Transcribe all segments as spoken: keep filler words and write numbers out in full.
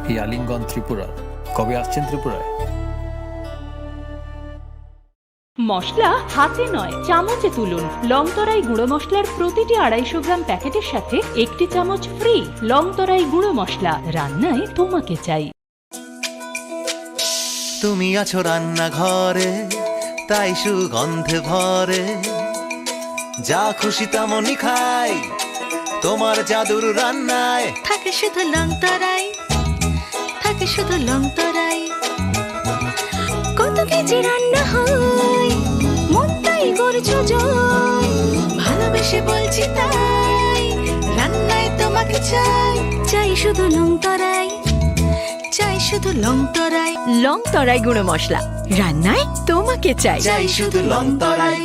এই আলিঙ্গন ত্রিপুরার। কবে আসছেন ত্রিপুরায়? মশলা হাতে নয়, চামচে তুলুন। লংতরাই গুঁড়ো মশলার প্রতিটি আড়াইশো গ্রাম প্যাকেটের সাথে একটি চামচ ফ্রি। লংতরাই গুঁড়ো মশলা, রান্নায় তোমাকে চাই। তুমি আছো রান্নাঘরে, তাই সুগন্ধে ভরে। যা খুশি তেমনই খাই, তোমার জাদুর রান্নায়। থাকে শুধু লংতরাই, থাকে শুধু লংতরাই। কত কেজি রান্না হয়, মনটাই করছো জয়। ভালোবেসে বলছি তাই, রান্নায় তোমাকে চাই। চাই শুধু লংতরাই, চাই শুধু লংতরাই। লংতরাই গুঁড়ো মশলা, রান্নায় তোমাকে চাই। চাই শুধু লংতরাই।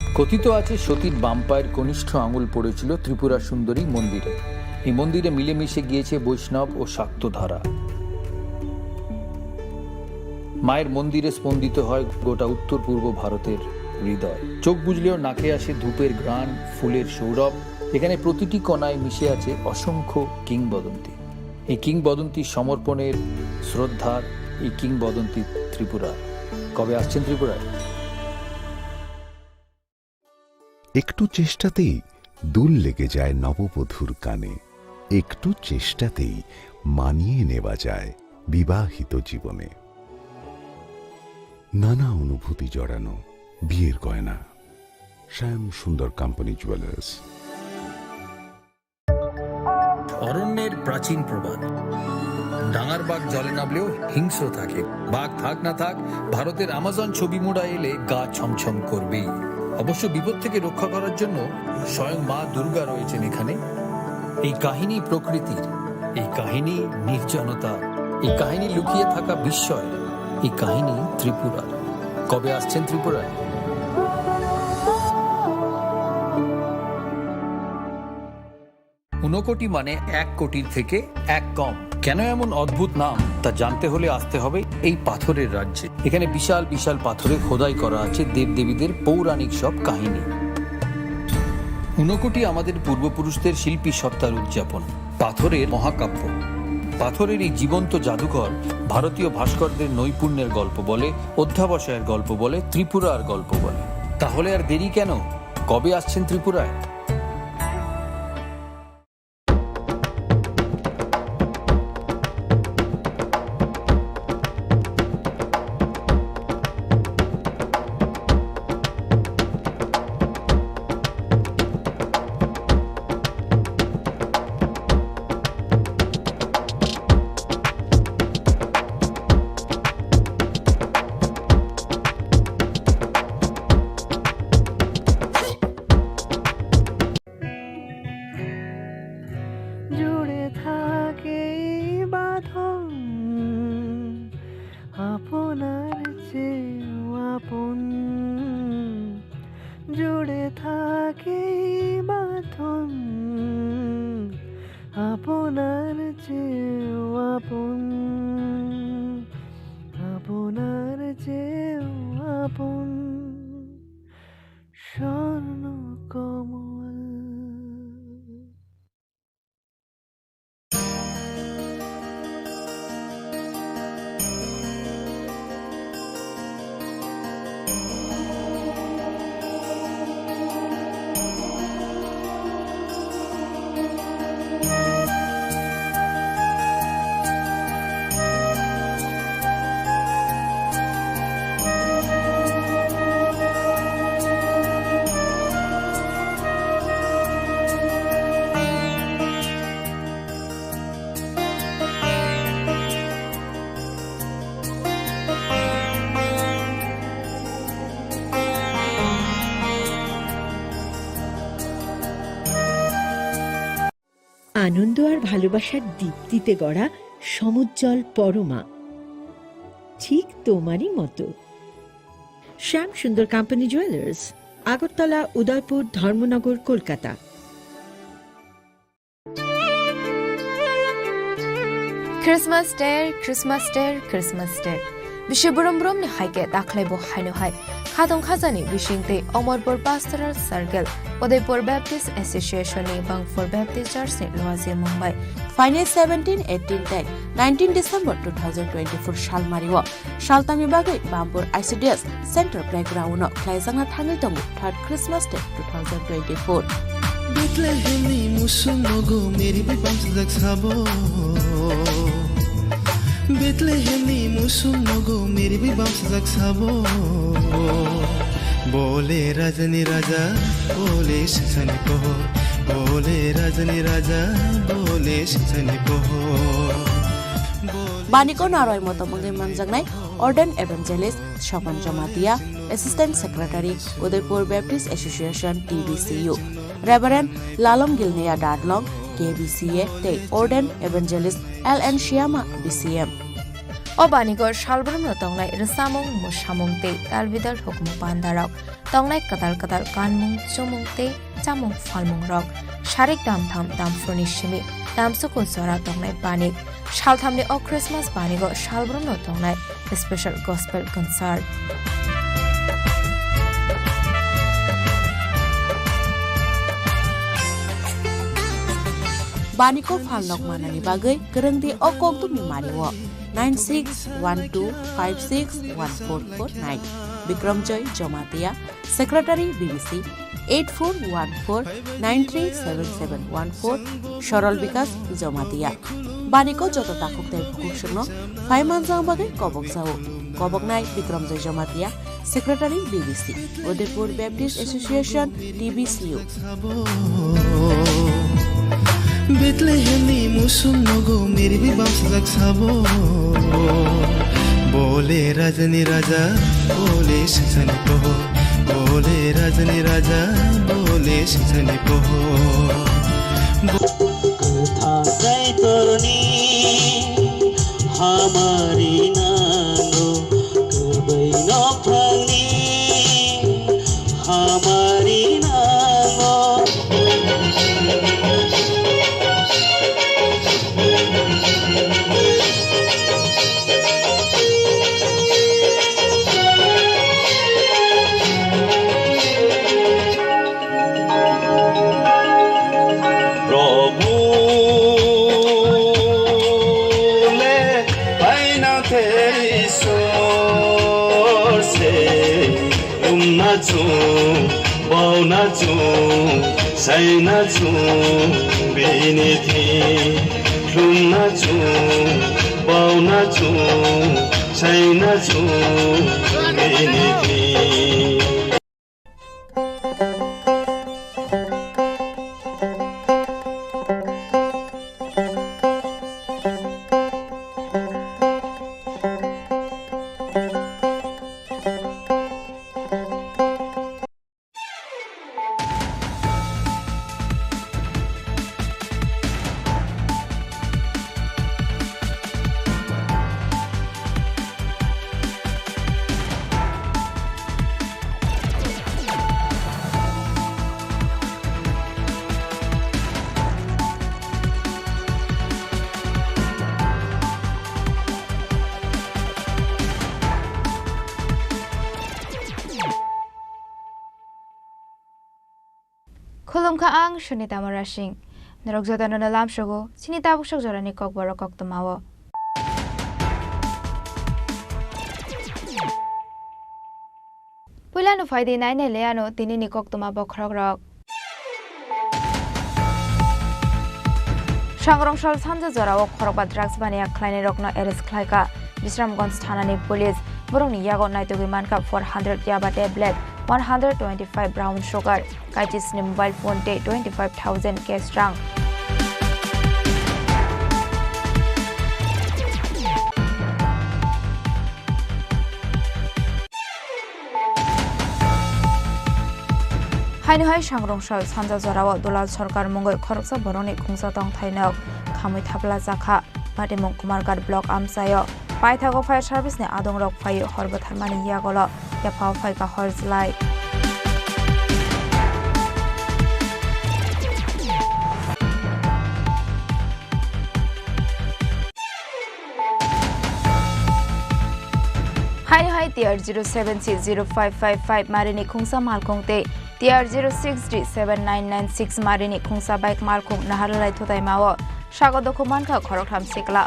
কথিত আছে, সতীর বাম পায়ের কনিষ্ঠ আঙুল পড়েছিল ত্রিপুরা সুন্দরী মন্দিরে। এই মন্দিরে মিলেমিশে গিয়েছে বৈষ্ণব ও শাক্ত ধারা। মায়ের মন্দিরে স্পন্দিত হয় গোটা উত্তর পূর্ব ভারতের হৃদয়। চোখ বুজলেও নাকে আসে ধূপের ঘ্রাণ, ফুলের সৌরভ। এখানে প্রতিটি কণায় মিশে আছে অসংখ্য কিংবদন্তি। এই কিংবদন্তি সমর্পণের, শ্রদ্ধার, এই কিংবদন্তি ত্রিপুরার। কবে আসছেন ত্রিপুরায়? একটু চেষ্টাতেই দুল লেগে যায় নববধূর কানে। একটু চেষ্টাতেই মানিয়ে নেওয়া যায় বিবাহিত জীবনে। নানা অনুভূতি জড়ানো বিয়ের গয়না। শ্যাম সুন্দর কোম্পানি জুয়েলার্স। অরণ্যের প্রাচীন প্রবাদ, ডাঙার বাঘ জলে নামলেও হিংস্র থাকে। বাঘ থাক না থাক, ভারতের আমাজন ছবি মুড়া এলে গা ছমছম করবেই। অবশ্য বিপদ থেকে রক্ষা করার জন্য স্বয়ং মা দুর্গা রয়েছেন এখানে। এই কাহিনী প্রকৃতির, এই কাহিনী নির্জনতা, এই কাহিনী লুকিয়ে থাকা বিস্ময়, এই কাহিনী ত্রিপুরার। কবে আসছেন ত্রিপুরায়? ঊনকোটি মানে এক কোটির থেকে এক কম। কেন এমন অদ্ভুত নাম, তা জানতে হলে আসতে হবে এই পাথরের রাজ্যে। এখানে বিশাল বিশাল পাথরে খোদাই করা আছে দেবদেবীদের পৌরাণিক সব কাহিনী। ঊনকোটি আমাদের পূর্বপুরুষদের শিল্পী সত্তার উদযাপন। পাথরের মহাকাব্য। পাথরের এই জীবন্ত জাদুঘর ভারতীয় ভাস্করদের নৈপুণ্যের গল্প বলে, অধ্যাবসায়ের গল্প বলে, ত্রিপুরার গল্প বলে। তাহলে আর দেরি কেন? কবে আসছেন ত্রিপুরায়? জুড়ে থাকে এই বাঁধন আপনার চেয়েও আপন। জুড়ে থাকে এই বাঁধন আপনার চেয়েও আপন, আপনার চেয়েও আপন। স্বর্ণ কমল। আনন্দ আর ভালোবাসার দীপ্তিতে গড়া সমুজ্জ্বল পরমা, ঠিক তোমারই মতো। শ্যাম সুন্দর কোম্পানি জুয়েলার্স, আগরতলা, উদয়পুর, ধর্মনগর, Kolkata. Christmas Day, Christmas Day, Christmas Day। Bisi brum brum ni hai khe dakhwlai bo haino hai khatong khajani bising tei Omorpur Pastoral Circle, Udaipur Baptist Association ni Bangpur Baptist Church ni luajimung bai final seventeen, eighteen tei nineteen December two thousand twenty-four salmari o saltamni bagwi Bangpur I C D S Center Playground o khlaijakna thangwi tongo third Christmas Day two thousand twenty-four. Bethlehemni musung nogo meri bai bamsajak sabo. Bethlehemni musung nogo meri bai bamsajak sabo. Bole rajani raja, bole sisani pohor. Bole rajani raja, bole sisani pohor. Bole Baniko naroi motom wngwi manjaknai Ordained Evangelist Sopan Jamatia, Assistant Secretary, Udaipur Baptist Association, T B C U, Reverend Lalom Gilneya Darlong, K B C A, tei Ordained Evangelist L N Shyama, B C M. O banigo salbrumno tongnai rwchapmung, mwsamung tei talbidal hukumu pandarok, tongnai kwtal kwtal kanmung, chumung tei chamung phalmungrok, sarik damtham damphurni simi damsuku jora tongnai banik. Salthamni o Christmas banigo salbrumno tongnai special gospel concert. Baniko phalnok manani bagwi kwrwngdi o kokdumni mario nine six one two five six one four four nine. Bikramjoy Jamatia, Secretary B B C, eight four one four nine three seven seven one four, Sorol Bikas Jamatia. Baniko joto takhuk tei bukhuk songno phai manjak bagwi kobok jao. Koboknai Bikramjoy Jamatia, Secretary B B C, Udaipur Baptist Association, T B C U. Bethlehemni musung nogo meri bai bamsajak sabo. Bole rajani raja, bole sisani pohor. Bole rajani raja, bole sisani pohor. Kwthang Kaitorni hamari nango, kwbwi nophangni hamari nango. Prabhu le paina the Isor se, lumna chung, bauna chung, saina chung, bini thi, lumna chung, bauna chung, saina chung, bini thi. Khulumkha, ang Sunita Murasing. Norok jotono no lamsogo chini tabuk sok jorani kokborok koktwmao. Puilano phaidi nainai le ano tinini koktwma bokhorokrok. Sangrongsal sanja jorao khorokba drugs baniya khlainairokno arrest khlaikha Bisramganj thanani police. Borokni yago naitugwi mankha four hundred yaba tablet, one hundred twenty-five brown sugar, kaichisni mobile phone tei twenty-five thousand cash rang. Haino hai sangrongsal sanja jorao Dulal Sarkar mungwi khoroksa borokni khungsa tongthainok khamwi thapla jakha. Patimung Kumarghat block amchaio paithago fire service ni adongrok phaiwi hor bwtharmani yagolo yaphao phaikha hor jlai. Haino hai T R zero seven six zero five five five marini khungsa malkhung tei T R zero six D seven nine nine six marini khungsa bike malkhung naharlai thutaimao sago dokhuk mankha khoroktham sikla.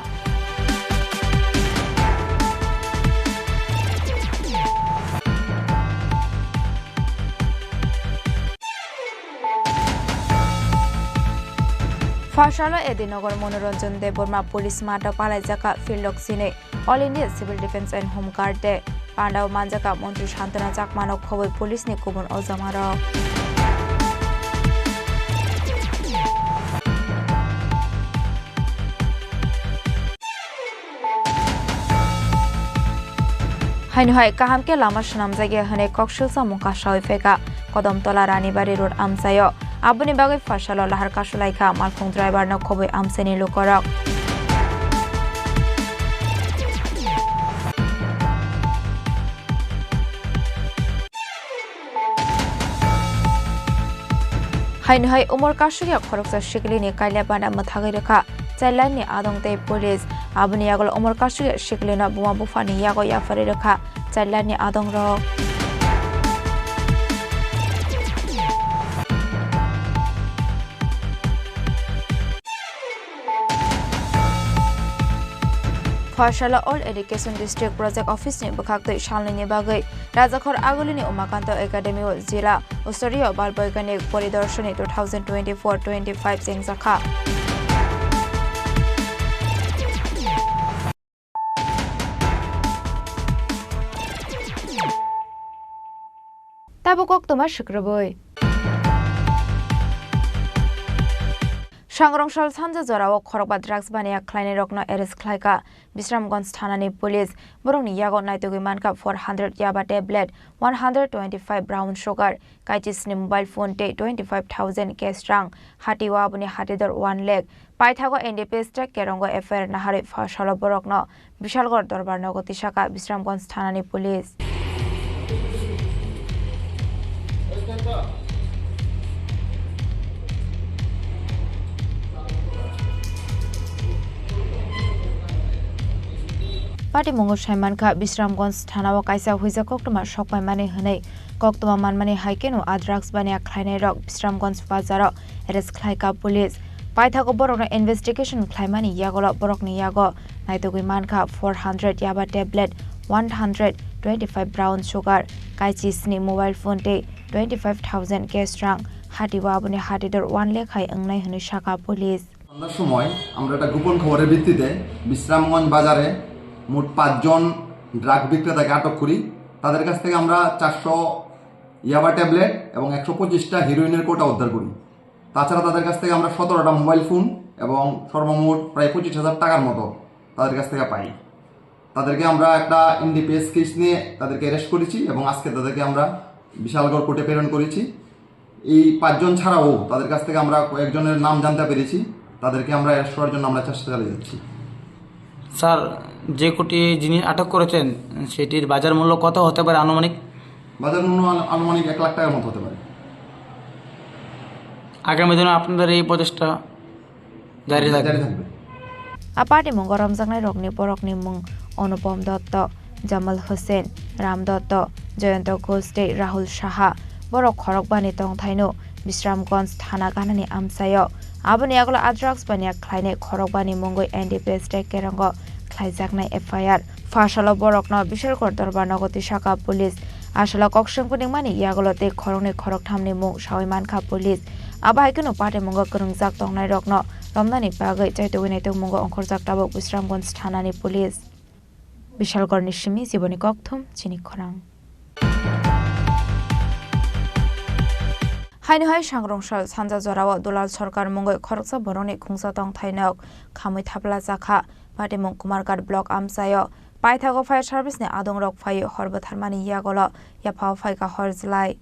Pharsalo Edinagar Manoranjan Debbarma police mata palaijaka phirlok sinwi All India Civil Defence and Home Guard Day. Pandao manjaka Montri Santana Chakmano khobwi police ni kubun ojamarok. Haino hai kaham khe lama swnamjakya hwnwi kok swlsamung kasawi phaikha Kodomtola Ranibari road amchaio. Aboni bagwi pharsalo lahar kasulaikha malkhung driver no khobwi amchaini lukorok. Haino hai umor kasukya khoroksa sikli ni kaila bana mwthagwi rwkha chailani adong tei police. Aboni yagulo umor kasukya sikli no buma bupha ni yago yapharwi rwkha chailani adong rok. Pharsalo All Education District Project Office ni bwkhaktwi salnwini bagwi Rajakhor Agulini Umakanto Academy o Jila Ustorio Bal Boikanik Poridarshoni two thousand twenty-four twenty-five chengjakha. Tabuk koktwma swkrwbwi. Sangrongsal sanja jorao khorokba drugs baniya khlainairokno arrest khlaikha Bisramganj thanani police. Borokni yago naitugwi mankha four hundred yaba tablet, one hundred twenty-five brown sugar, kaichisni mobile phone tei twenty-five thousand cash rang. Hati o aboni hatidor one lakh. Paithago N D P S track kerongo F I R naharwi pharsalo borokno Bishalgarh dorbar nogo tisaka Bisramganj thanani police. Patimungo saimankha Bisramganj thanao kaisa huijak koktwma sokpaimani hwnwi. Koktwma manmani hai kheno a drugs baniya khlainairok Bisramganj bazaro arrest khlaikha police. Paithago borokno investigation khlaimani yagulo borokni yago naitugwi mankha four hundred yaba tablet, one hundred twenty-five brown sugar, kaichisni mobile phone tei twenty-five thousand cash rang. Hati o aboni hatidor one lakh hai wngnai hwnwi sakha police. সন্ধ্যার সময় আমরা একটা গোপন খবরের ভিত্তিতে বিশ্রামগঞ্জ বাজারে মোট পাঁচজন ড্রাগ বিক্রেতাকে আটক করি। তাদের কাছ থেকে আমরা চারশো ইয়াবা ট্যাবলেট এবং একশো পঁচিশটা হিরোইনের কোটা উদ্ধার করি। তাছাড়া তাদের কাছ থেকে আমরা সতেরোটা মোবাইল ফোন এবং সর্বমোট প্রায় পঁচিশ হাজার টাকার মতো তাদের কাছ থেকে পাই। তাদেরকে আমরা একটা এনডিপিএস কেস নিয়ে তাদেরকে অ্যারেস্ট করেছি এবং আজকে তাদেরকে আমরা বিশালগড় কোর্টে প্রেরণ করেছি। এই পাঁচজন ছাড়াও তাদের কাছ থেকে আমরা কয়েকজনের নাম জানতে পেরেছি, তাদেরকে আমরা অ্যারেস্ট করার জন্য আমরা চেষ্টা চালিয়ে যাচ্ছি। স্যার, যে কোটি জিনিস আটক করেছেন, সেটির বাজার মূল্য কত হতে পারে আনুমানিক? বাজার মূল্য আন-, আনুমানিক এক লাখ টাকার মতো হতে পারে। আগামী দিনে আপনাদের এই প্রচেষ্টা জারি থাকবে। জারি থাকবে। A patimungo romjaknairokni borokni mung Anupam Dotto, Jamal Hussain, Ram Dotto, Jayanta Ghosh tei Rahul Saha. Borok khorokbani tongthaino Bisramganj thana ganani amchaio. Aboni yagulo a drugs baniya khlainai khorokbani mungwi N D P S track kerongo khlaijaknai F I R. Pharsalo borokno Bishalgarh dorbar nogo tisaka police. Asalo kok swng phunukmani yagulo tei khoroknwi khorokthamni mung sawi mankha police. Abo hai kheno patimungo kwrwngjak tongnairokno romnani bagwi chaitugwi naitugmungo ongkhorjak tabuk Bisramganj thanani police. Bishalgarhni simi Jiboni Kokthum, chini khorang. Haino hai sangrong sal sanja jorao Dulal Sarkar mungwi khoroksa borokni khungsa tongthai nok khamwi thapla jakha. Patimung Kumarghat block amchaio paithago fire service ni adongrok phaiwi hor bwtharmani yagulo yaphao phaikha hor jlai.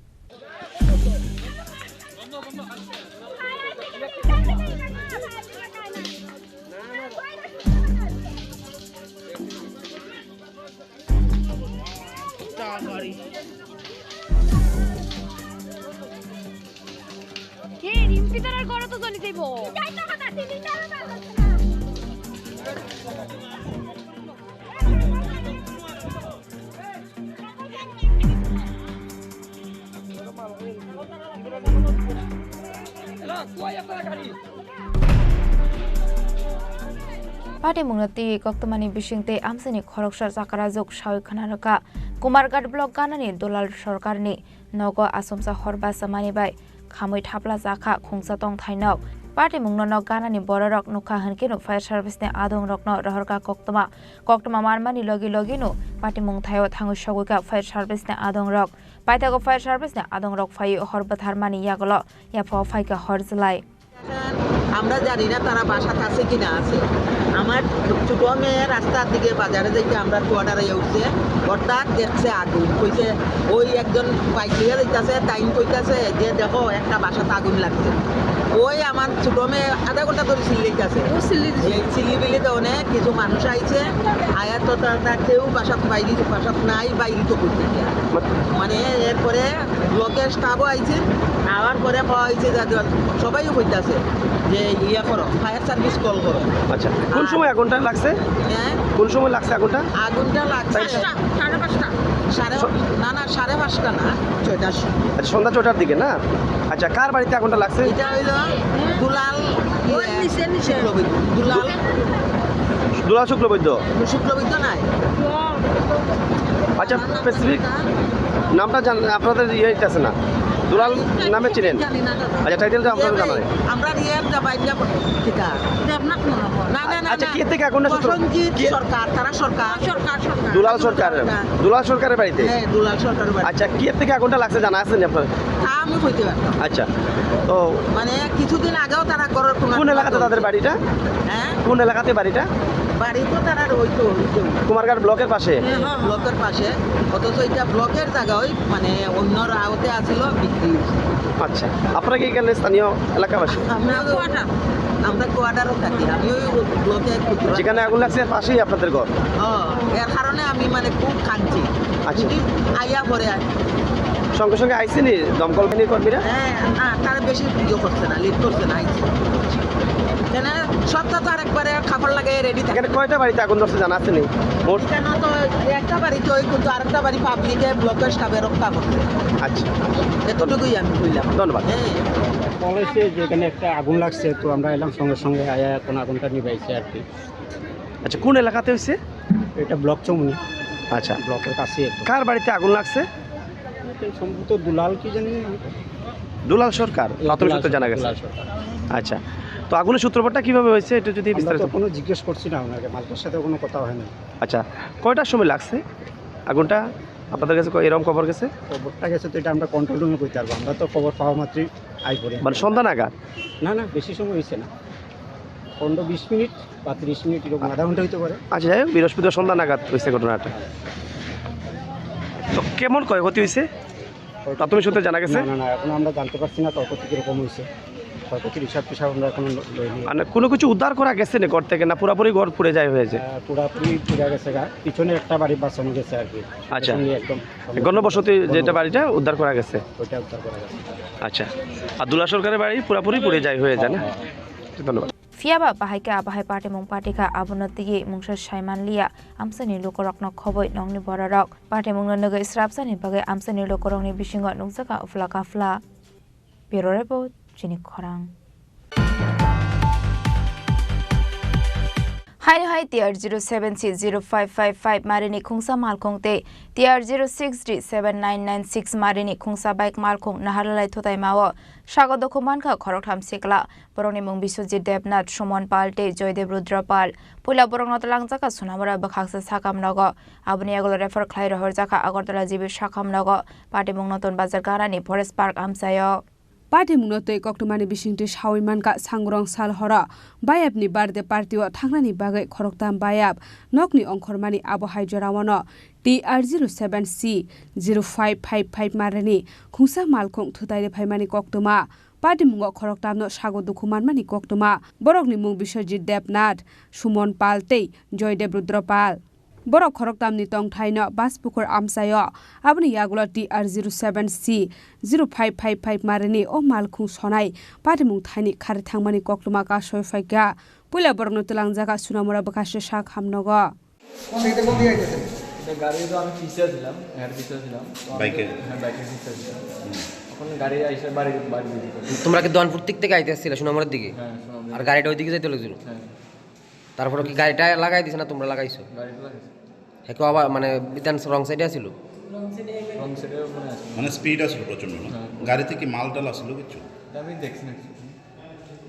He, Rimpi, তার আর গলা তো জ্বলি যাইবো। Patimungno twi koktwmani bisingtwi amchaini khoroksa chakrajuk sawi khna rwkha. Kumarghat block ganani Dulal Sarkarni nogo achomsa hor bachamani bai khamwi thapla chakha khungsa tongthainok. Patimungno nok ganani bororok nukha hwnkhe no fire service ni adongrokno rohorkha koktwma. Koktwma manmani logi logino patimung thaio thangwi sogwikha fire service ni adongrok. Paithago fire service ni adongrok phaiwi hor bwtharmani yagulo yaphao phaikha hor jwlai. আমরা জানি না তারা বাসাত আছে কি না আছে। আমার ছোট মেয়ে রাস্তার দিকে বাজারে যাইতে আমরা কোয়ার্টারে উঠছে, হঠাৎ দেখছে আগুন। কইছে, ওই একজন বাইক লইয়া যাইতাছে, তাইন কইতাছে যে, "দেখো, একটা বাসাত আগুন লাগছে।" ওই আমার ছোট মেয়ে আধা ঘন্টা ধরে চিল্লাইতাছে। ও চিল্লি দিছে। এই চিল্লিবিল্লিতে অনেক কিছু মানুষ আইছে, আয়া তো তা, তা কেউ বাসাত বাইরে, বাসাত নাই, বাইরে তো করতে গিয়া। মানে এরপরে ব্লকের স্টাফও আইছে, আওয়ার পরে কওয়া হয়েছে যে, যে সবাই কইতাছে যে ইয়া করো, ফায়ার সার্ভিস কল করো। আচ্ছা, কোন আর সময় আগুনটা লাগছে? হ্যাঁ? কোন সময় লাগছে আগুনটা? আগুনটা লাগছে পাঁচটা, সাড়ে পাঁচটা। সাড়ে, স- না, না, সাড়ে পাঁচটা না, ছয়টার সময়। আচ্ছা, সন্ধ্যা ছয়টার দিকে না? আচ্ছা, কার বাড়িতে আগুনটা লাগছে? এটা হইলো দুলাল, ওই ইয়ে, নিচে, নিচে। শুক্লবৈদ্য। দুলাল। দুলাল শুক্লবৈদ্য? শুক্লবৈদ্য নাই। আচ্ছা, স্পেসিফিক নামটা জান-, আপনাদের ইয়ে আছে না? দুলাল নামে চিনেন? জানি না দাদা। আচ্ছা, টাইটেলটা আপনাদের জানা নেই? আমরা রিয়ার জামাই, কিতা? এটা আপনার মনে হয়। না, না, না, আচ্ছা, না। কে থেকে আগুনটা শুরু? প্রসেনজিৎ কে? সরকার, তারা সরকার। সরকার, সরকার। দুলাল সরকার। সরকার। দুলাল সরকারের বাড়িতে? হ্যাঁ, দুলাল সরকারের বাড়িতে। আচ্ছা, কে থেকে আগুনটা লাগছে জানা আছে নি আপনার? তা আমি কইতে পারতাম। আচ্ছা, তো মানে কিছুদিন আগেও তারা ঘরের কোনো কোন একটা এলাকাতে তাদের চলছে। বাড়িটা? হ্যাঁ? কোন এলাকাতে বাড়িটা? বাড়ি তো তারা ওই তো, ওই তো। কুমারঘাট ব্লকের পাশে? হ্যাঁ, হ্যাঁ, হ্যাঁ। ব্লকের পাশে। অথচ এটা ব্লকের জায়গা, ওই মানে অন্যর আওতে আছিল, বিক্রি হয়েছে। আচ্ছা, আপনারা কি এখানে স্থানীয় এলাকাবাসী? আমরা না, কোয়ার্টার। আমরা কোয়ার্টারও থাকি। আমি ওই ব্লকে একটু দূরে। যেখানে আগুন লাগছে, এর পাশেই আপনাদের ঘর? হ্যাঁ, এর কারণে আমি মানে খুব কাঁদছি। আচ্ছা। যদি আইয়া পরে আর সঙ্গে সঙ্গে আইসেনি দমকল বাহিনীর কর্মীরা? হ্যাঁ, না, তারা বেশি ইয়ে করছে না, লেট করছে না, আইসে। কেন সপ্তাহ তো আরেকবারে কাপড় লাগাই রেডি থাকে। এখানে কয়টা বাড়িতে আগুন ধরছে জানা আছে নি? মোট? এখানে তো একটা বাড়িতে ওই কিন্তু আরেকটা বাড়ি পাবলিকে ব্লকের স্টাফে রক্ষা করছে। আচ্ছা। এতটুকুই আমি বুঝলাম। ধন্যবাদ। হ্যাঁ। বলেছে যে এখানে একটা আগুন লাগছে, তো আমরা এলাম সঙ্গে সঙ্গে আয়া এখন আগুনটা নিভাইছে আর কি। আচ্ছা, কোন এলাকাতে হয়েছে? এটা ব্লক চৌমুহনী। আচ্ছা। ব্লকের কাছে একদম। কার বাড়িতে আগুন লাগছে? এটা সম্ভবত দুলাল কি জানি। দুলাল সরকার, এই প্রাথমিক দুলাল সূত্রে জানা সরকার, গেছে। দুলাল সরকার। আচ্ছা, তো আগুনের সূত্রপাতটা কিভাবে হয়েছে, এটা যদি আমরা বিস্তারিত তো কোনো জিজ্ঞেস করছি না ওনাকে, মালিকের সাথে কোনো কথা হয় না। আচ্ছা, কয়টার সময় লাগছে আগুনটা? আপনাদের কাছে ক-, এরকম খবর গেছে? খবরটা গেছে তো এটা আমরা কন্ট্রোল রুমে কইতে পারবো, আমরা তো খবর পাওয়া মাত্রই আই পড়ে। মানে সন্ধ্যা নাগাদ? না, না, বেশি সময় হয়েছে না, পনেরো বিশ মিনিট বা তিরিশ মিনিট, এরকম আধা ঘন্টা হইতে পারে। আচ্ছা, যাই হোক, বৃহস্পতিবার সন্ধ্যা নাগাদ হয়েছে ঘটনাটা। তো কেমন ক্ষয়ক্ষতি হয়েছে? প্রাথমিক সূত্রে জানা গেছে? না, না, না, এখন আমরা জানতে পারছি না ক্ষয়ক্ষতি কিরকম হয়েছে, ক্ষয়ক্ষতির হিসাব টিসাব আমরা এখনো ল-, লইনি। মানে কোনো কিছু উদ্ধার করা গেছে না ঘর থেকে, না পুরাপুরি ঘর পুড়ে যায় হয়েছে? আহ, পুরাপুরি পুড়ে গেছে গা, পিছনে একটা বাড়ি বাঁচানো গেছে আর কি। আচ্ছা। এখনই একদম ঘনবসতি যেটা বাড়িটা উদ্ধার করা গেছে? ওইটা উদ্ধার করা গেছে। আচ্ছা, আর দুলা সরকারের বাড়ি পুরাপুরি পুড়ে যায় হয়ে যায় না? হ্যাঁ, হ্যাঁ। ধন্যবাদ। Phiya ba bahai khe abo hai patimung patikha, abono twiwi mungsa sai man liya amchaini lukurokno khobwi nokni bororok. Patimungno nugwi srapsani bagwi amchaini lukurokni bisingo nukjakha uphla kaphla. Bureau Report, Chini Khorang. Haino hai T R zero seven C zero five five five marini khungsa malkhung tei T R zero six D seven nine nine six marini khungsa bike malkhung naharlalai thutaimao sago dukhu mankha khoroktham sikla. Borokni mung Biswajit Debnath, Suman Pal tei Joydev Rudra Pal. Puila borokno twlangjakha Sonamura bwkhaksa sakam nogo. Aboni yagulo refer khlai rohorjakha Agartala G B sakam nogo. Patimung Notun Bazar ganani Forest Park amchaio. Patimungno twi koktwmani bisingtwi sawi mankha, sangrong sal horo bayapni birthday party-o thangnani bagwi khoroktham bayap nokni ongkhormani abo hai joraono T R zero seven C zero five five five marini khungsa malkhung thutairi phaimani koktwma. Patimungo khoroktamno sago dukhu manmani koktwma. Borokni mung Biswajit Debnath, Suman Pal tei Joydev Rudra Pal. Borok khoroktamni tongthaino Baspukur amchaio. Aboni yagulo T R zero seven C zero five five five marini o malkhung sonai patimung thaini khari thangmani koktwma kasoi phaikha. Puila borokno twlangjakha Sonamura bwkhaksa sak hamnogo. কোন দিক থেকে কোন দিকে আইতেছে? এটা গাড়ি তো আমি পিছে ছিলাম, হেড পিছে ছিলাম। তো আমি বাইকে? হ্যাঁ, বাইকে পিছে ছিলাম। তখন গাড়ি আইসে বাড়ি, বাড়ি দিকে। তোমরা কি দনপুর দিক থেকে আইতে আসছিলে সোনামুড়ার দিকে? হ্যাঁ, সোনামুড়া। আর গাড়িটা ওইদিকে যাইতে লাগছিল? হ্যাঁ। তারপরে কি গাড়িটা লাগাই দিছে না তোমরা লাগাইছো? গাড়িটা লাগাইছে। হেকে আবার মানে বিধান রং সাইডে আছিল? রং সাইডে মনে আছে। মানে স্পিড আছিল প্রচন্ড, না? হ্যাঁ। গাড়িতে কি মাল টাল আছিল কিছু? আমি দেখছি না কিছু।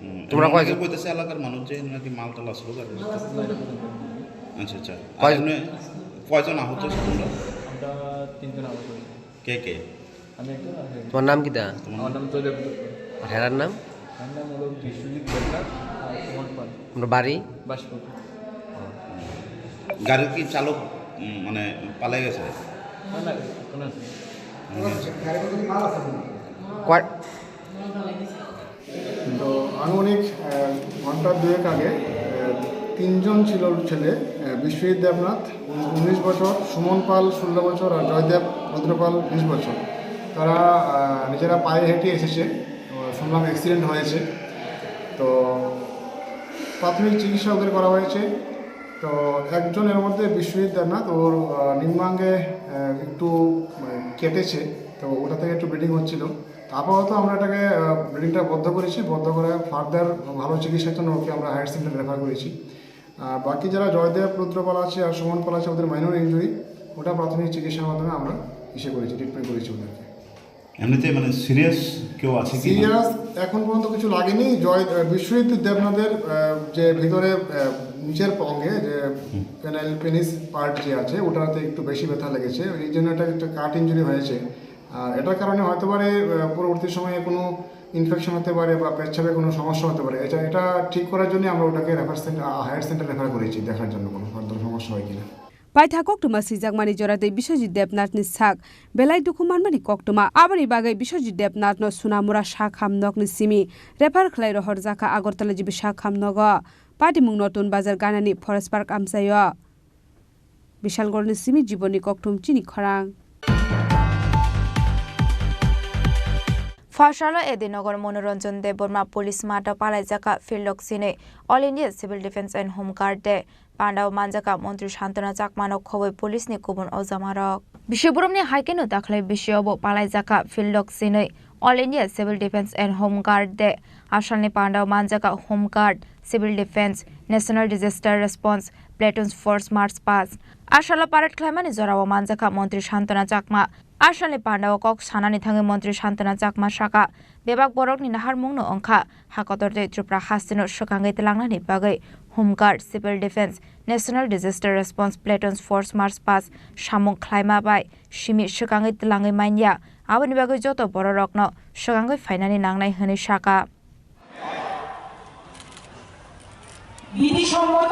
হুম, তোমরা এমন কয়জন? কেউ কইতেছে এলাকার মানুষ যে নাকি মাল টাল আছিল গাড়ির ভিতরে? না, এটা পর্যন্ত। আচ্ছা, আচ্ছা। আর কয়- এমনি কয়জন আহত হয়েছে তোমরা? আমরা তিনজন আহত হয়েছি। কে কে? আমি একটা আর হে-, তোমার নাম কিতা? তোমার আমার নাম? নাম জয়দেব গুপ্ত। আর হেরার নাম? তার নাম হলো বিশ্বজিৎ দেবনাথ আর সুমন পাল। তোমরা বাড়ি? বাসপুর। গাড়ির কি চালক, উম, মানে পালাই গেছে? না, না, কোনো আছে। কয়- তো আনুমানিক, আহ, ঘন্টা দুয়েক আগে, আহ, তিনজন ছিল ছেলে, আহ, বিশ্বজিৎ দেবনাথ, উন-, উনিশ বছর, সুমন পাল, ষোলো বছর, আর জয়দেব রুদ্রপাল, বিশ বছর। তারা, আহ, নিজেরা পায়ে হেঁটে এসেছে। আহ, শুনলাম অ্যাক্সিডেন্ট হয়েছে। তো প্রাথমিক চিকিৎসা ওদের করা হয়েছে। তো একজন এর মধ্যে বিশ্বজিৎ দেবনাথ, ওর, আহ, নিম্নাঙ্গে, আহ, একটু, আহ, কেটেছে, তো ওটা থেকে একটু ব্লিডিং হচ্ছিল। আপাতত আমরা এটাকে, আহ, ব্লিডিংটা বন্ধ করেছি। বন্ধ করে ফার্দার ভালো চিকিৎসার জন্য ওকে আমরা হায়ার সেন্টার রেফার করেছি। আর বাকি যারা জয়দেব রুদ্রপাল আছে আর সুমন পাল আছে, ওদের মাইনর ইনজুরি, ওটা প্রাথমিক চিকিৎসার মাধ্যমে আমরা ইসে করেছি, ট্রিটমেন্ট করেছি ওদেরকে। এমনিতে মানে সিরিয়াস কেউ আছে কি না? সিরিয়াস এখন পর্যন্ত কিছু লাগেনি। জয়, আহ, বিশ্বজিৎ দেবনাথের, আহ, যে ভিতরে, আহ, নিচের অঙ্গে যে হুম। পেনাইল পেনিস পার্ট যে আছে, ওটাতে একটু বেশি ব্যথা লেগেছে, এই জন্য এটা একটা কাট ইনজুরি হয়েছে। আর এটার কারণে হতে পারে, আহ, পরবর্তী সময়ে কোনো ইনফেকশন হতে পারে বা পেচ্ছাপে কোনো সমস্যা হতে পারে। এটা, এটা ঠিক করার জন্য আমরা ওটাকে রেফার সেন্টার, আহ, হায়ার সেন্টার রেফার করেছি, দেখার জন্য কোনো ফার্দার সমস্যা হয় কিনা। Paitha koktwma swijakmani jora twi Biswajit Debnathni sak belai dukhu manmani koktwma. Aboni bagwi Biswajit Debnathno Sunamura sak ham nokni simi refer khlai rohorjakha Agartala G B sak ham nogo. Patimung Notun Bazar ganani Forest Park amchaio. Bishalgorni simi Jibonni kokthum chini khorang. Phasalo Edinagar Monoranjan Debbarma police mato palaijaka philok sinwi All India Civil Defence and Home Guard Day. Pandao manjaka Montri Santana Chakmano khoboi police ni kubun ojamarok. Bisi boromni haikeno dakhwlai bisio bo palaijaka philok sinwi All India Civil Defence and Home Guard Day. Asalni pandao manjaka Home Guard, Civil Defence, National Disaster Response, Platoon Force March past. Asalo parade khlaimani jorao manjakha Montri Santana Chakma. Asalni pandao kok sanani thangwi Montri Santana Chakma saka, bebak borokni naharmungno wngkha, hakotor tei Tripura hasteno swkangwi tlangnani bagwi Home Guard, Civil Defence, National Disaster Response Platoon Force March past samung khlaima bai simi swkangwi tlangwi manya. Aboni bagwi joto bororokno swkangwi phainani nangnai hwnwi saka. বিধিসম্মত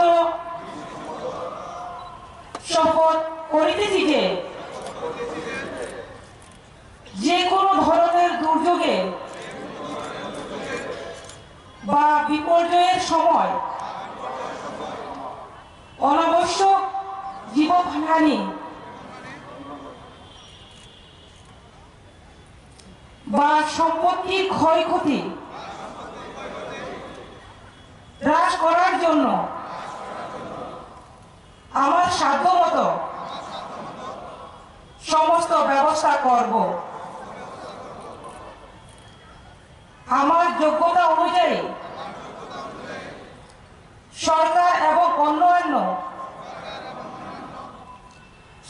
শপথ করিতেছি যে, যে কোনো ধরনের দুর্যোগে বা বিপর্যয়ের সময় অনাবশ্যক জীবনহানি বা সম্পত্তির ক্ষয়ক্ষতি হ্রাস করার জন্য আমার সাধ্যমতো সমস্ত ব্যবস্থা করব। আমার যোগ্যতা অনুযায়ী সরকার এবং অন্যান্য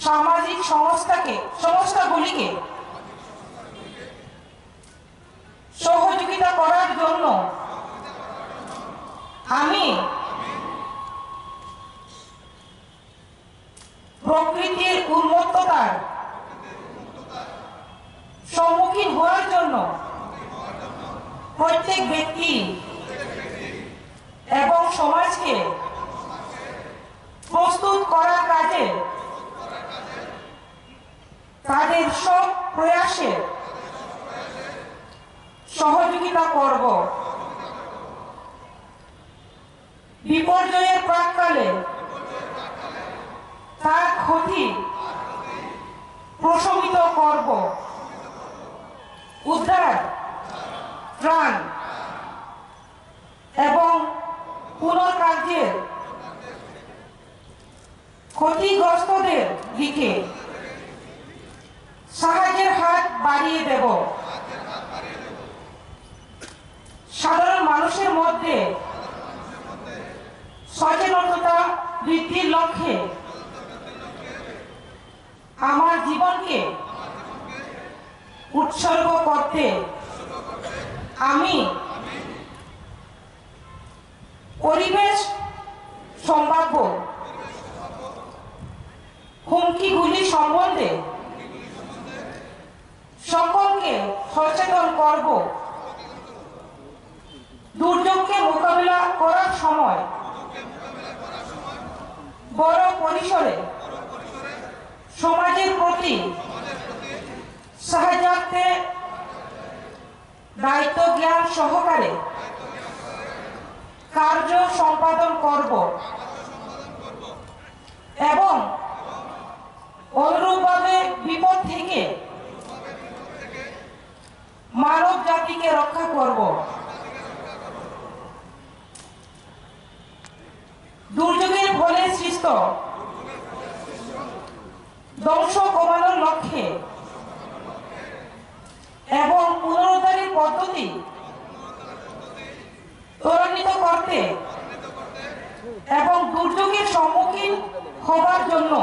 সামাজিক সংস্থাকে, সংস্থাগুলিকে সহযোগিতা করার জন্য আমি প্রকৃতির উন্মত্ততার সম্মুখীন হওয়ার জন্য প্রত্যেক ব্যক্তি এবং সমাজকে প্রস্তুত করার কাজে তাদের সব প্রয়াসে সহযোগিতা করব। বিপর্যয়ের প্রাক্কালে তার ক্ষতি প্রশমিত করব। উদ্ধার, ত্রাণ এবং পুনর্কার্যের ক্ষতিগ্রস্তদের দিকে সাহায্যের হাত বাড়িয়ে দেব। সাধারণ মানুষের মধ্যে সচেতনতা বৃদ্ধির লক্ষ্যে আমার জীবনকে উৎসর্গ করতে আমি পরিবেশ সম্ভাব্য হুমকিগুলি সম্বন্ধে সকলকে সচেতন করব। দুর্যোগকে মোকাবিলা করার সময় বড় পরিসরে সমাজের প্রতি সাহায্যার্থে দায়িত্ব জ্ঞান সহকারে কার্য সম্পাদন করব এবং অনুরূপভাবে বিপদ থেকে মানব জাতিকে রক্ষা করব। দুর্যোগের ফলে সৃষ্ট ধ্বংস কমানোর লক্ষ্যে এবং পুনরুদ্ধারের পদ্ধতি ত্বরান্বিত করতে এবং দুর্যোগের সম্মুখীন হবার জন্য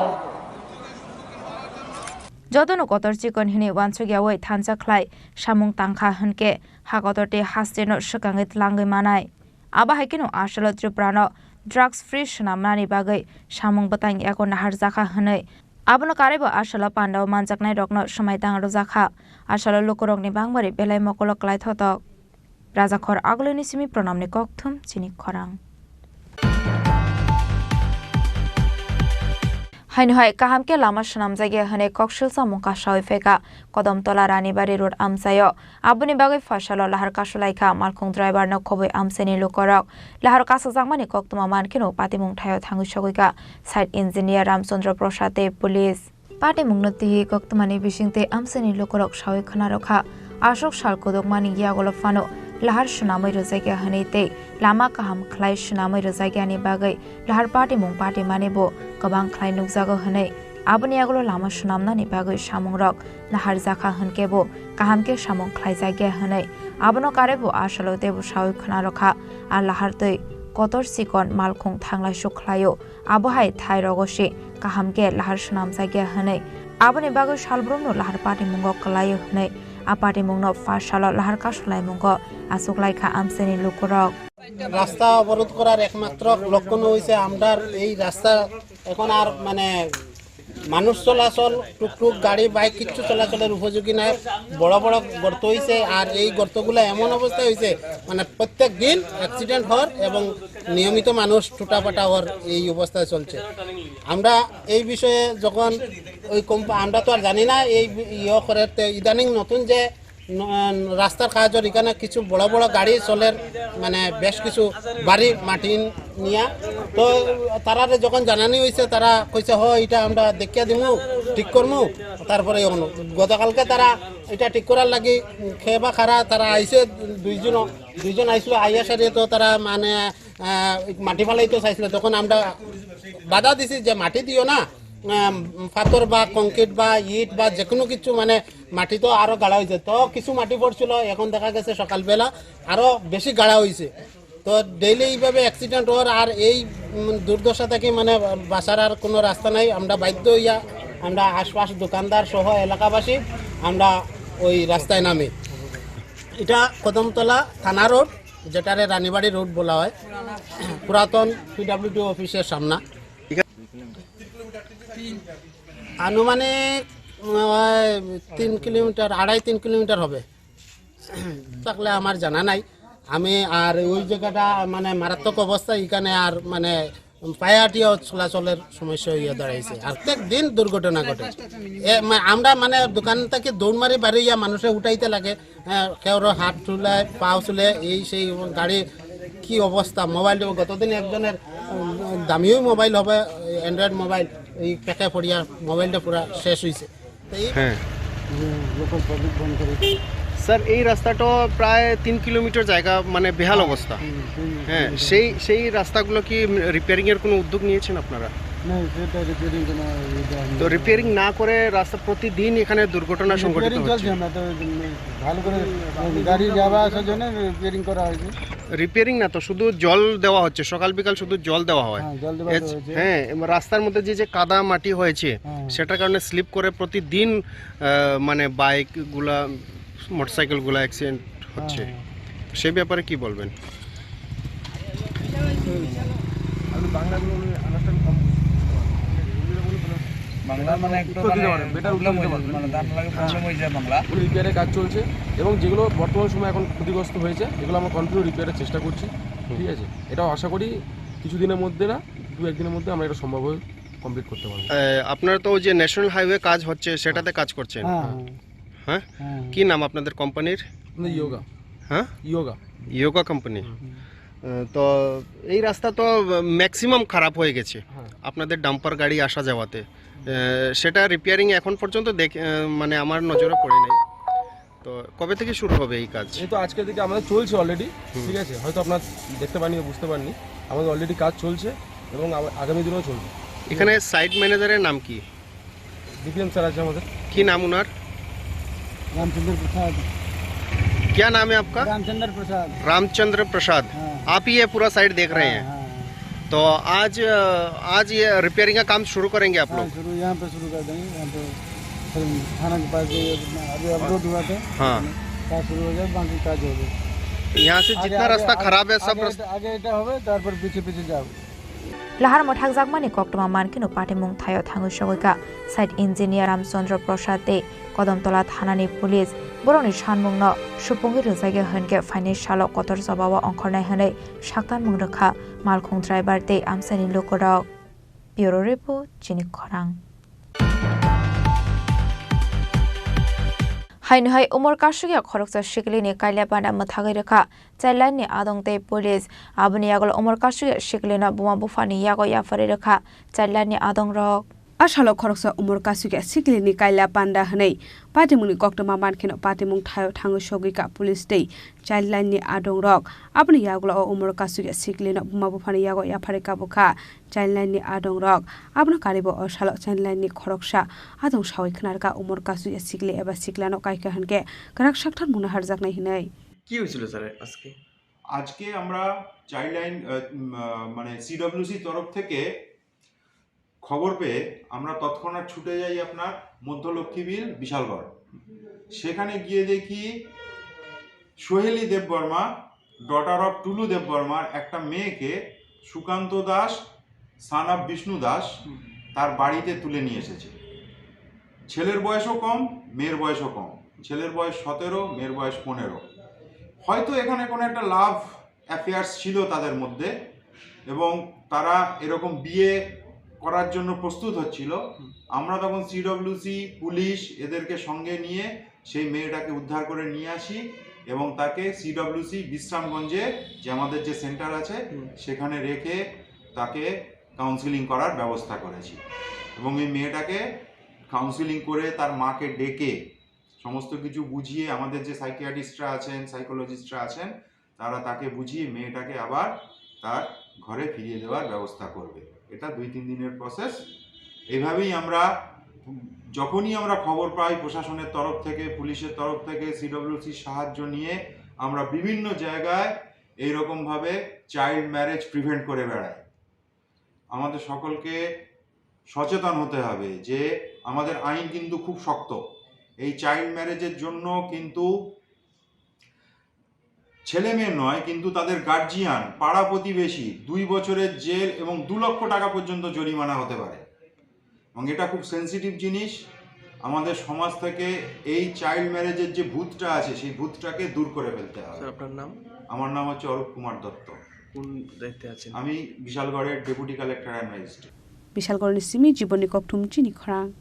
Jotono kotor chikon hwnwi uansukyaui thansa khlai samung tangkha hwnkhe, ha kotor tei hasteno swkangwi tlangwi manai. Abo hai kheno asalo Tripura no drugs free swnamnani bagwi samung bwtang yago naharjakha hwnwi. Abono karwibo asalo pandao manjaknai rokno swmai tang rwjakha. Asalo lukurokni bangmari belai mokolo klai thotok. Rajakhor Agulini simi Pranamni kokthum chini khorang. Haino hai kaham khe lama swnamjakya hwnwi kok silsa mung kasaui phaikha Kodamtola Ranibari Road amchaio. Aboni bagwi phaisalo lahar kasulaikha malkhung driver no khobwi amchaini lukorok. Lahar kasakjakmani koktwma mankheno patimung thaio thangwi sogwikha site engineer Ramchandra Prasad tei police. Patimungno twiwi koktwmani bisingtwi amchaini lukorok saui khwnarokha. Aswk sal kudukmani yagulo phano lahar swnamwi rwjakya hwnwi tei lama kaham khlai swnamwi rwjakyani bagwi lahar patimung patimani bo kwbang khlai nukjago hwnwi. Aboni yagulo lama swnamnani bagwi samungrok naharjakha hwnkhe bo kaham khe samung khlaijakya hwnwi. Abono karwi bo asalo teibo saui khwnarokha. A lahar twi kotor chikon malkhung thanglaisuk khlaio. Abo hai thai rogo se kaham khe lahar swnamjakya hwnwi. Aboni bagwi salbrumno lahar patimungo kwlaio hwnwi a patimungno phaisalo lahar kasulaimungo achuklaikha amchaini lukurok. রাস্তা অবরোধ করার একমাত্র লক্ষণ হয়েছে আমরার এই রাস্তা এখন আর মানে মানুষ চলাচল, টুকটুক গাড়ি বাইক কিচ্ছু চলাচলের উপযোগী নয়। বড় বড় গর্ত হয়েছে, আর এই গর্তগুলো এমন অবস্থা হয়েছে মানে প্রত্যেক দিন অ্যাক্সিডেন্ট হওয়ার এবং নিয়মিত মানুষ টুটাপাটা হওয়ার এই অবস্থায় চলছে। আমরা এই বিষয়ে যখন ওই কোম্পা-, আমরা তো আর জানি না এই বি-, ইয়ে করে, তো ইদানিং নতুন যে ন-, রাস্তার কাজের এখানে কিছু বড় বড় গাড়ি চলের, মানে বেশ কিছু বাড়ি মাটি নিয়া, তো তারারে যখন জানানি হয়েছে, তারা কইছে, "হ, এটা আমরা দেখিয়া দিমু, ঠিক করমু।" তারপরে এখন গতকালকে তারা এটা ঠিক করার লাগি খেবা খারা তারা আইছে দুইজন, দুইজন আইছিল, আইয়া সারিয়ে তো তারা মানে আহ, মাটি ফালাইতে চাইছিল, তখন আমরা বাধা দিছি যে মাটি দিও না, আম, পাথর বা কংক্রিট বা ইট বা যে কোনো কিছু, মানে মাটি তো আরো গাড়া হয়েছে, তো কিছু মাটি পড়ছিল। এখন দেখা গেছে সকালবেলা আরো বেশি গাড়া হয়েছে। তো ডেইলি এইভাবে অ্যাক্সিডেন্ট ওর, আর এই উম, দুর্দশা থেকে মানে বাঁচার আর কোনো রাস্তা নাই। আমরা বাধ্য হইয়া আমরা আশপাশ দোকানদার সহ এলাকাবাসী আমরা ওই রাস্তায় নামি। এটা কদমতলা থানা রোড, যেটারে রানীবাড়ি রোড বলা হয়, পুরাতন পিডব্লিউডি অফিসের সামনা। আনুমানিক, উম, তিন কিলোমিটার, আড়াই তিন কিলোমিটার হবে। থাকলে আমার জানা নাই। আমি আর ওই জায়গাটা মানে মারাত্মক অবস্থা, এখানে আর মানে পায়াটিও চলাচলের সমস্যা হইয়া দাঁড়াইছে। আর প্রত্যেক দিন দুর্ঘটনা ঘটে। এ, মা-, আমরা মানে দোকান থেকে দৌড় মারি বাড়ি ইয়া মানুষে উঠাইতে লাগে, হ্যাঁ, কেউর হাত চুলায়, পাও চুলে, এই সেই, এবং গাড়ি কি অবস্থা। মোবাইল গতদিন একজনের, উম, দামিও মোবাইল হবে, অ্যান্ড্রয়েড মোবাইল, এই প্যাকে পড়িয়া মোবাইলটা পুরা শেষ হয়েছে। তো এই হ্যাঁ। লোকাল পাবলিক বন্ধ করে দিয়েছে। স্যার, এই রাস্তাটা প্রায় তিন কিলোমিটার জায়গা, মানে, বেহাল অবস্থা। হুম, হুম, হ্যাঁ, হুম। সেই, সেই রাস্তাগুলো কি রিপেয়ারিং এর কোনো উদ্যোগ নিয়েছেন আপনারা? না, সেটা রিপেয়ারিং কোনো ইয়ে দেওয়া হয়নি। তো রিপেয়ারিং না করে রাস্তা প্রতিদিন এখানে দুর্ঘটনা সংঘটিত রিপেয়ারিং হচ্ছে। চলছে, আমরা তো, উম, ভালো করে গাড়ি যাওয়া আসার জন্য রিপেয়ারিং করা হয়েছে। রিপেয়ারিং না তো, শুধু জল দেওয়া হচ্ছে, সকাল বিকাল শুধু জল দেওয়া হয়। হ্যাঁ, জল দেওয়া এছ-, হয়েছে। হ্যাঁ, এবং রাস্তার মধ্যে যে, যে কাদা মাটি হয়েছে, হ্যাঁ। সেটার কারণে স্লিপ করে প্রতিদিন, আহ, মানে বাইকগুলা, মোটরসাইকেলগুলা অ্যাক্সিডেন্ট হচ্ছে। হ্যাঁ, হ্যাঁ। তো সেই ব্যাপারে কি বলবেন? আপনি বাংলাগুলো উনি আন্ডারস্ট্যান্ড কম বুঝতে পারেন। ঠিক আছে? হিন্দিতে বলুন, তাহলে বাংলা মানে একটু উত্তর দিতে মানে পারেন, বেটার উত্তর প্রবলেম দিতে হয়ে যায়, পারবেন। মানে তার লাগে হ্যাঁ। প্রবলেম হয়ে যায় বাংলা। উনি রিপেয়ারের কাজ চলছে এবং যেগুলো বর্তমান সময় এখন ক্ষতিগ্রস্ত হয়েছে, এগুলো আমরা কন্টিনিউ রিপেয়ারের চেষ্টা করছি। হুম। ঠিক আছে? এটাও আশা করি কিছুদিনের মধ্যে না, দু একদিনের মধ্যে আমরা এটা সম্ভব হয়ে কমপ্লিট করতে পারবো। এ, আপনারা তো ওই যে ন্যাশনাল হাইওয়ে কাজ হচ্ছে, সেটাতে কাজ করছেন? হ্যাঁ, হ্যাঁ। হ্যাঁ? হ্যাঁ। কি নাম আপনাদের কোম্পানির? আমাদের ইয়োগা। হ্যাঁ? ইয়োগা। Yoga company. হুম। আহ, তো এই রাস্তা তো ম্যাক্সিমাম খারাপ হয়ে গেছে। হ্যাঁ। আপনাদের ডাম্পার গাড়ি আসা যাওয়াতে। আহ, সেটা রিপেয়ারিং এখন পর্যন্ত দেখ-, আহ, মানে আমার নজরে পড়ে নাই। তো কবে থেকে শুরু হবে এই কাজ? এই তো আজকে থেকে আমাদের চলছে অলরেডি, হুম। ঠিক আছে? হয়তো আপনারা দেখতে পাননি বা বুঝতে পারনি, আমাদের অলরেডি কাজ চলছে এবং আমা-, আগামী দিনেও চলবে। এখানে সাইট ম্যানেজারের নাম কি? ডিপিএম স্যার আছে আমাদের। কি নাম ওনার? रामचंद्र प्रसाद। क्या नाम है आपका? रामचंद्र प्रसाद। रामचंद्र प्रसाद। हाँ। आप ही ये पूरा साइट देख रहे हैं? हाँ, हाँ। तो आज, अ, आज ये रिपेयरिंग का काम शुरू करेंगे आप हाँ, लोग? शुरू यहाँ पे शुरू कर देंगे, यहाँ पे फिर थाना के पास जो अभी अपलोड हुआ था, हाँ। काम शुरू हो गया, बाकी काज हो गया। यहाँ से आगे, जितना आगे, रास्ता आगे, खराब है, सब आगे रास्ता এটা, আগে এটা হবে, তারপর পিছে পিছে যাও। Lahar mwthakjakmani koktwma mankheno patimung thaio thangwi sogwikha site engineer Ramchandra Prasad tei Kodomtola thanani police borokni sanmungno supungwi rwjakya hwnkhe phainai salo kotor jobao ongkhornai hwnwi saktanmung rwkha malkhung driver tei amchaini lukurok. Bureau Report, Chini Khorang. Haino hai umor kasukya khoroksa sikilini kaila panda mwthagwi rwkha. Childline ni adong tei police. Aboni yagulo umor kasukya sikilino buma buphani yago yapharwi rwkha childline ni adong rok. A salo khoroksa umor kasukya sikilini kaila panda hwnwi patimungni koktwma mankheno patimung thaio thangwi sogwikha police tei childline ni adong rok. Aboni yagulo o umor kasukya sikilino buma buphani yago yapharwi kabukha childline ni adong rok. Abono karibo o salo childline ni khoroksa adong sawi khwnarkha umor kasukya sikili eba sikilano kaikha hwnkhe kwrak sakthar mungna harjaknai hwnwi. কি হয়েছিল স্যার আজকে? আজকে আমরা child line, আহ, উম, আহ, মানে সিডব্লিউসি তরফ থেকে খবর পেয়ে আমরা তৎক্ষণাৎ ছুটে যাই আপনার মধ্য লক্ষ্মীবিল বিশালগড়। সেখানে গিয়ে দেখি সোহেলি দেববর্মা, ডটার অফ টুলু দেববর্মার একটা মেয়েকে সুকান্ত দাস, সান অফ বিষ্ণু দাস, হুম। তার বাড়িতে তুলে নিয়ে এসেছে। ছেলের বয়সও কম, মেয়ের বয়সও কম। ছেলের বয়স সতেরো, মেয়ের বয়স পনেরো। হয়তো এখানে কোনো একটা লাভ অ্যাফেয়ার্স ছিল তাদের মধ্যে এবং তারা এরকম বিয়ে করার জন্য প্রস্তুত হচ্ছিল। হুম। আমরা তখন সিডব্লিউসি, পুলিশ এদেরকে সঙ্গে নিয়ে সেই মেয়েটাকে উদ্ধার করে নিয়ে আসি এবং তাকে সিডব্লিউসি বিশ্রামগঞ্জে যে আমাদের যে সেন্টার আছে, হুম। সেখানে রেখে তাকে কাউন্সেলিং করার ব্যবস্থা করেছি। এবং এই মেয়েটাকে কাউন্সেলিং করে তার মাকে ডেকে সমস্ত কিছু বুঝিয়ে আমাদের যে সাইকিয়াট্রিস্টরা আছেন, সাইকোলজিস্টরা আছেন, তারা তাকে বুঝিয়ে মেয়েটাকে আবার তার ঘরে ফিরিয়ে দেওয়ার ব্যবস্থা করবে। এটা দুই তিন দিনের প্রসেস। এইভাবেই আমরা, যখনই আমরা খবর পাই প্রশাসনের তরফ থেকে, পুলিশের তরফ থেকে, সিডব্লিউসির সাহায্য নিয়ে আমরা বিভিন্ন জায়গায় এইরকমভাবে চাইল্ড ম্যারেজ প্রিভেন্ট করে বেড়াই। আমাদের সকলকে সচেতন হতে হবে যে আমাদের আইন কিন্তু খুব শক্ত। এই চাইল্ড ম্যারেজের জন্য কিন্তু ছেলে মেয়ে নয়, কিন্তু তাদের গার্জিয়ান, পাড়া প্রতিবেশী দুই বছরের জেল এবং দু লক্ষ টাকা পর্যন্ত জরিমানা হতে পারে। এবং এটা খুব সেনসিটিভ জিনিস। আমাদের সমাজ থেকে এই চাইল্ড ম্যারেজের যে ভূতটা আছে, সেই ভূতটাকে দূর করে ফেলতে হবে। স্যার, আপনার নাম? আমার নাম হচ্ছে অরূপ কুমার দত্ত। কোন দায়িত্বে আছেন? আমি বিশালগড়ের deputy collector and magistrate. Bishalgorni simi Jibonni Kokthum, Chini Khorang.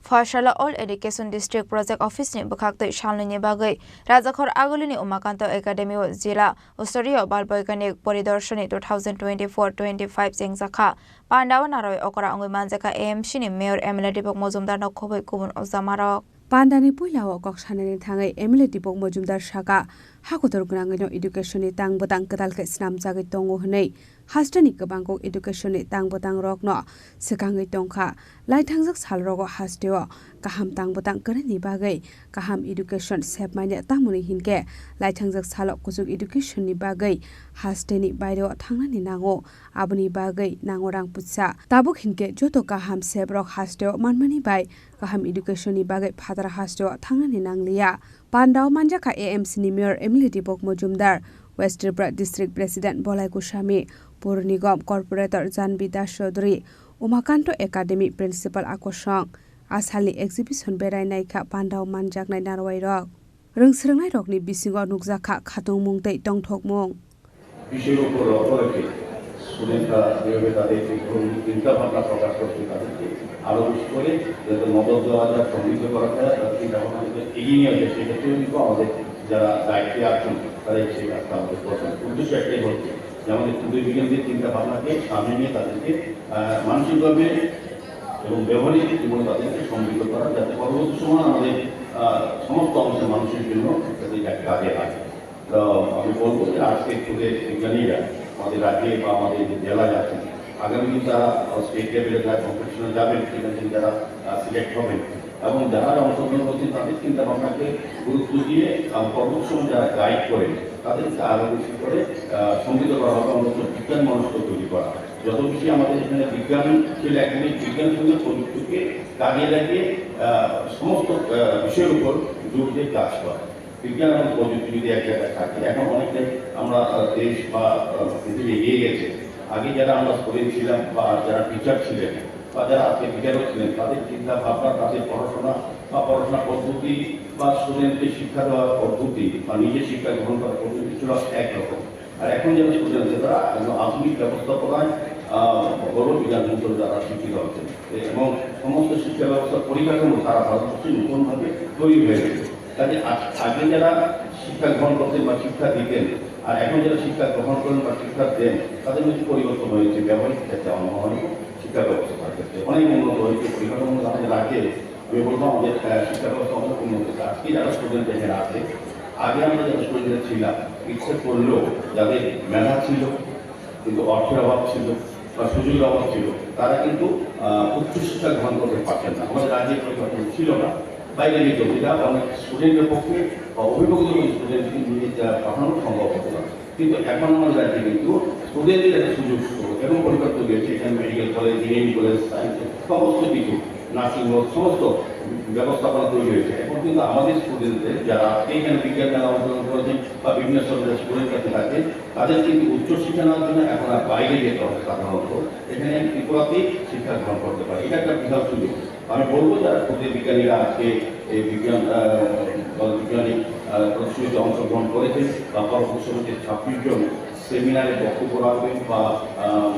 Phoyasalo All Education District Project Office ni bwkhaktwi salnwi ni bagwi Rajakhor Agulini Umakanto Academy o Jila Ustorio Bal Boikanik Poridorsoni two thousand twenty-four twenty-five chengjakha. Pandao naroi okra wngwi manjakha A M C ni Mayor M L A Deepak Majumdar no khobwi kubun ojamarok. Pandani puila o kok sanani thangwi M L A Deepak Majumdar saka, Hakotor gwnangwino education ni tang bwtang kwtal khe snamjagwi tongo hwnwi haste ni kwbangkuk education ni tang bwtang rokno swkangwi tongkha. Laithangjak salrogo hasteo kaham tang bwtang kwrwini bagwi kaham education sepmani, tamoni hinkhe laithangjak salo kuchuk education ni bagwi haste ni baireo thangnani nango. Aboni bagwi nango rang puisa. Tabuk hinkhe joto kaham sebrok hasteo manmani bai kaham education ni bagwi phataro hasteo thangnani nangliya. Pandao manjakha A M C ni Mayor Emily Dibok Mojumdar, West Tripura District President Bolai Goswami, Pur Nigom Corporator Janvi Das Chaudhary, Umakanto Academy Principal Akosong. Asalni exhibition berai naikha pandao manjaknai narwai rok. Rwngsrwngnairokni bisingo nukjakha khatungmung tei tongthokmung. বিষয়র উপর লক্ষ্য রেখে স্টুডেন্টরা যেভাবে তাদের যে ধরনের চিন্তা ভাবনা প্রকাশ করছে, তাদেরকে আরো বেশি করে যাতে মদত দেওয়া যায়, সমৃদ্ধ করা যায়, তাদের চিন্তা ভাবনা যাতে এগিয়ে নেওয়া যায়, সেক্ষেত্রেও কিন্তু আমাদের যারা দায়িত্বে আছেন, তারা এই সেই কাজটা আমাদের করছেন। উদ্দেশ্য একটাই হচ্ছে যে আমাদের ক্ষুদ্র বিজ্ঞানীদের চিন্তা ভাবনাকে সামনে নিয়ে তাদেরকে, আহ, মানসিকভাবে এবং ব্যবহারিক জীবনে তাদেরকে সমৃদ্ধ করা, যাতে পরবর্তী সময় আমাদের, আহ, সমস্ত অংশের মানুষের জন্য যাতে এটা কাজে লাগে। তো আমি বলবো যে আজকে ক্ষুদে বিজ্ঞানীরা আমাদের রাজ্যে বা আমাদের যে জেলায় আছেন, আগামী দিন তারা স্টেট লেভেলে যারা কম্পিটিশনে যাবেন, সেখান থেকে যারা, আহ, সিলেক্ট হবেন এবং যারা অংশগ্রহণ করছেন, তাদের চিন্তা ভাবনাকে গুরুত্ব দিয়ে, আহ, পরবর্তী সময় যারা গাইড করেন, তাদেরকে আরো বেশি করে, আহ, সমৃদ্ধ করা হবে, আমাদের বিজ্ঞান মনস্ক তৈরি করা। যত বেশি আমাদের এখানে বিজ্ঞান ছিল, একদিকে বিজ্ঞান সঙ্গে প্রযুক্তিকে কাজে লাগিয়ে, আহ, সমস্ত, আহ, বিষয়ের উপর জোর দিয়ে কাজ করা। বিজ্ঞান এবং প্রযুক্তি যদি এক জায়গায় থাকে, এখন অনেকটাই আমরা, আহ, দেশ বা, আহ, পৃথিবী এগিয়ে গেছে। আগে যারা আমরা স্টুডেন্ট ছিলাম বা যারা টিচার ছিলেন বা যারা আজকে বিচারক ছিলেন, তাদের চিন্তা ভাবনা, তাদের পড়াশোনা বা পড়াশোনা পদ্ধতি বা স্টুডেন্টকে শিক্ষা দেওয়ার পদ্ধতি বা নিজে শিক্ষা গ্রহণ করার পদ্ধতি ছিল একরকম। আর এখন যারা স্টুডেন্ট আছে, তারা একদম আধুনিক ব্যবস্থাপনায়, আহ, বড় বিজ্ঞান মন্ত্র দ্বারা শিক্ষিত হচ্ছেন এবং সমস্ত শিক্ষা ব্যবস্থার পরিকাঠামো সারা ভারতবর্ষে নতুনভাবে তৈরি হয়ে গেছে। কাজে আ-, আগে যারা শিক্ষা গ্রহণ করতেন বা শিক্ষা দিতেন, আর এখন যারা শিক্ষা গ্রহণ করেন বা শিক্ষা দেন, তাদের মধ্যে পরিবর্তন হয়েছে। ব্যবহারিক ক্ষেত্রে, অনমনক শিক্ষা ব্যবস্থার ক্ষেত্রে অনেক উন্নত হয়েছে। পরিকাঠামো আমাদের রাজ্যে, আমি বলবো, আমাদের, আহ, শিক্ষা ব্যবস্থা অনেক উন্নত হয়েছে। আজকে যারা স্টুডেন্ট এখানে আছে, আগে আমরা যারা স্টুডেন্ট ছিলাম, ইচ্ছে করলেও যাদের মেধা ছিল, কিন্তু অর্থের অভাব ছিল বা সুযোগের অভাব ছিল, তারা কিন্তু, আহ, উচ্চশিক্ষা গ্রহণ করতে পারতেন না। আমাদের রাজ্যে পরিকাঠামো ছিল না, বাইরে যেত, যেটা অনেক স্টুডেন্টের পক্ষে বা অভিভাবকদের মধ্যে স্টুডেন্টকে নিয়ে যা পাঠানো সম্ভব হতো না। কিন্তু এখন আমাদের রাজ্যে কিন্তু স্টুডেন্টদের একটা সুযোগ এবং পরিকাঠামো তৈরি হয়েছে। এখানে medical college, engineering college, science, সমস্ত কিছু, নার্সিং হোম, সমস্ত ব্যবস্থাপনা তৈরি হয়েছে। এখন কিন্তু আমাদের স্টুডেন্টদের যারা আজকে এখানে বিজ্ঞান মেলা অংশগ্রহণ করেছেন বা বিভিন্ন স্তরের স্টুডেন্ট আছে, তাদের কিন্তু উচ্চশিক্ষা নেওয়ার জন্য এখন আর বাইরে যেতে হবে সাধারণত, এখানে ত্রিপুরাতেই শিক্ষা গ্রহণ করতে পারে। এটা একটা বিশাল সুযোগ। আমি বলবো, যারা ক্ষুদ্র বিজ্ঞানীরা আজকে এই বিজ্ঞান, আহ, বল বিজ্ঞানী, আহ, প্রদর্শনীতে অংশগ্রহণ করেছেন বা কর্মসূচির মধ্যে ছাব্বিশ জন সেমিনারে বক্তব্য রাখবেন বা, আহ,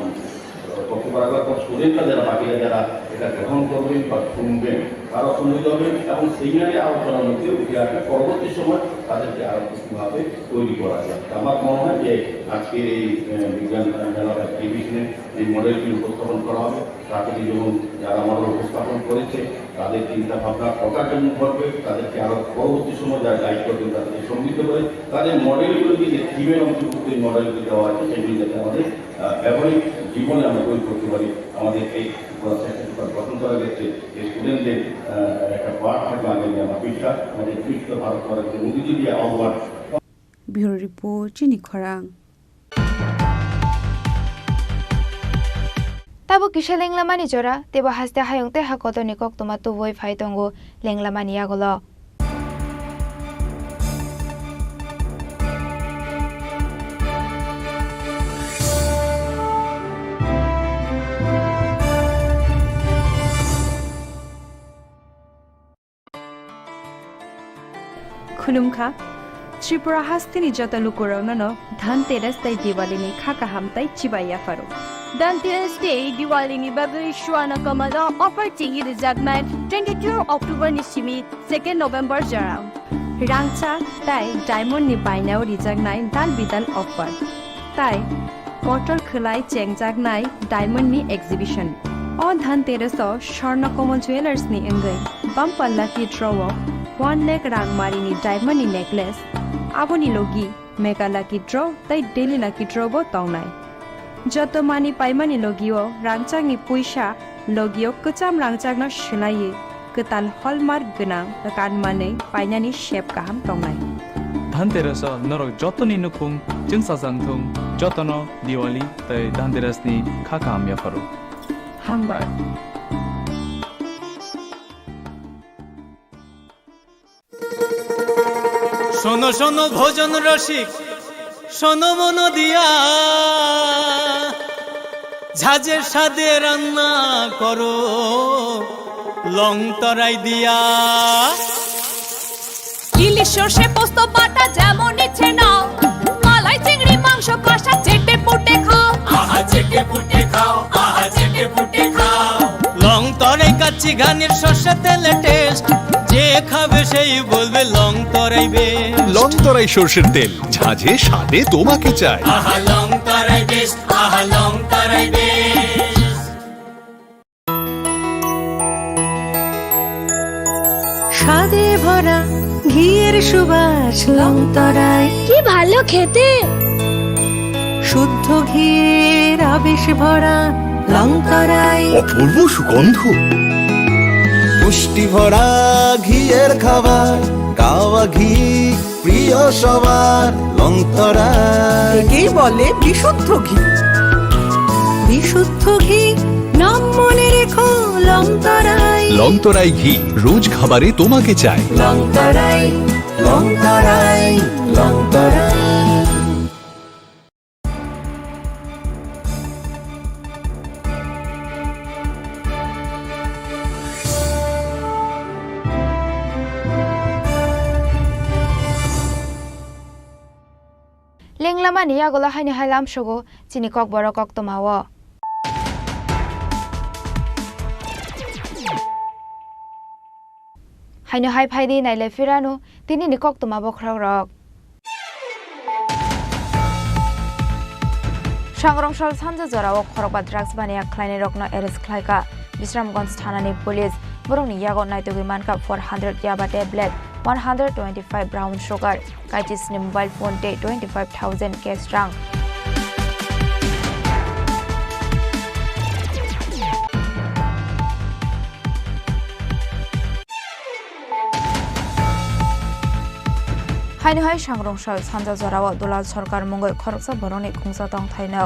বক্তব্য রাখার পর স্টুডেন্টরা যারা, বাকিরা যারা এটা গ্রহণ করবেন বা শুনবেন, তারা সম্মিলিত হবেন এবং সেমিনারে আলোচনার মধ্যে উঠে আসবে। পরবর্তী সময় তাদেরকে আরো কিছুভাবে তৈরি করা যায়। আমার মনে হয় যে আজকের এই, আহ, বিজ্ঞান, আহ, মেলা বা এক্সিবিশনে এই মডেলটি উপস্থাপন করা হবে। প্রাকৃতিক এবং যারা মডেল উপস্থাপন করেছে, তাদের চিন্তা ভাবনা প্রকাশন করবে, তাদেরকে আরো পরবর্তী সময় যারা গাইড করবেন, তাদেরকে সমৃদ্ধ করে তাদের মডেলগুলোকে, যে থিমের অন্তর্ভুক্ত এই মডেলগুলো দেওয়া আছে, সেগুলি যাতে আমাদের, আহ, ব্যবহারিক জীবনে আমরা প্রয়োগ করতে পারি। আমাদের এই পুরো সেকশন গঠন করা গেছে, এই স্টুডেন্টদের, আহ, একটা পার্ট থাকবে আগামী দিনে। আমার বিশ্বাস, আমাদের বিকশিত ভারত গড়ার যে মোদিজি যে আহ্বান, Bureau Report, Chini Khorang. Tabuk kisa lenglamani jora, teibo haste hayung tei ha kotorni koktwma tubui phai tongo lenglamani yagulo. Khulumkha, Tripura hasteni joto lukurokno no Dhanteras tei Diwali ni kha kaham tei chibai yapharo. Dhanteras tei Diwali ni bagwi Swarna Kamal o offer chengwi rwjaknai twenty-two October ni simi second November jora. Rangchak tei diamond ni bainao rijaknai dal bidal offer. Tai kotor khwlai chengjaknai diamond ni exhibition. O Dhanteras o Swarna Kamal Jewellers ni wngwi bumper lucky draw o one lakh rang mari ni diamond ni necklace, Aboni logi Mega Lucky Draw tei Daily Lucky Draw bo tongnai. Joto manwi paimani logio rangchakni puisa logio kwcham rangchakno swlaiwi kwtal hallmark gwnang kanmanwi painani sep kaham tongnai. Dhanteras o norok jotoni nukhung chwngsajak thung, jotono Diwali tei Dhanteras ni kha kaham yapharo. Hambai. শোনো শোনো ভোজন রসিক, শোনো মন দিয়া, ঝাঁঝে স্বাদে রান্না করো লং তরাই দিয়া। ইলিশ সর্ষে পোস্ত বাটা যেমন ইচ্ছে নাও, মালাই চিংড়ি মাংস কষা চেটে পুটে খাও। আহা চেটে পুটে খাও, আহা চেটে পুটে খাও। লং তরাই কাচ্চি ঘানির সর্ষে তেলে টেস্ট, যে খাবে সেই বলবে লং তরাই বেস্ট। লং তরাই সর্ষের তেল, ঝাঁঝে স্বাদে তোমাকে চাই। আহা লং তরাই বেস্ট, আহা লং তরাই বেস্ট। স্বাদে ভরা ঘিয়ের সুবাস লং তরাই। কি ভালো খেতে! শুদ্ধ ঘিয়ের আবেশ ভরা লং তরাই। অপূর্ব সুগন্ধ। পুষ্টি ভরা ঘিয়ের খাবার, কাওয়া ঘি প্রিয় সবার, লং তরাই। একেই বলে বিশুদ্ধ ঘি। বিশুদ্ধ ঘি, নাম মনে রেখো লং তরাই। লং তরাই ঘি, রোজ খাবারে তোমাকে চাই। লং তরাই, লং তরাই, লং তরাই। Lenglamani yagulo haino hai lamsogo chini kokborok koktwmao. Haino hai phaidi nailai phirano tinini koktwma bokhorokrok. Sangrongsal sanja jorao khorokba drugs baniya khlainairokno arrest khlaikha Bisramganj thanani police. Borokni yago naitugwi mankha four hundred yaba tablet, one hundred twenty-five brown sugar, kaichisni mobile phone tei twenty-five thousand cash rang. Haino hai sangrongsal sanja jorao Dulal Sarkar mungwi khoroksa borokni khungsa tongthaino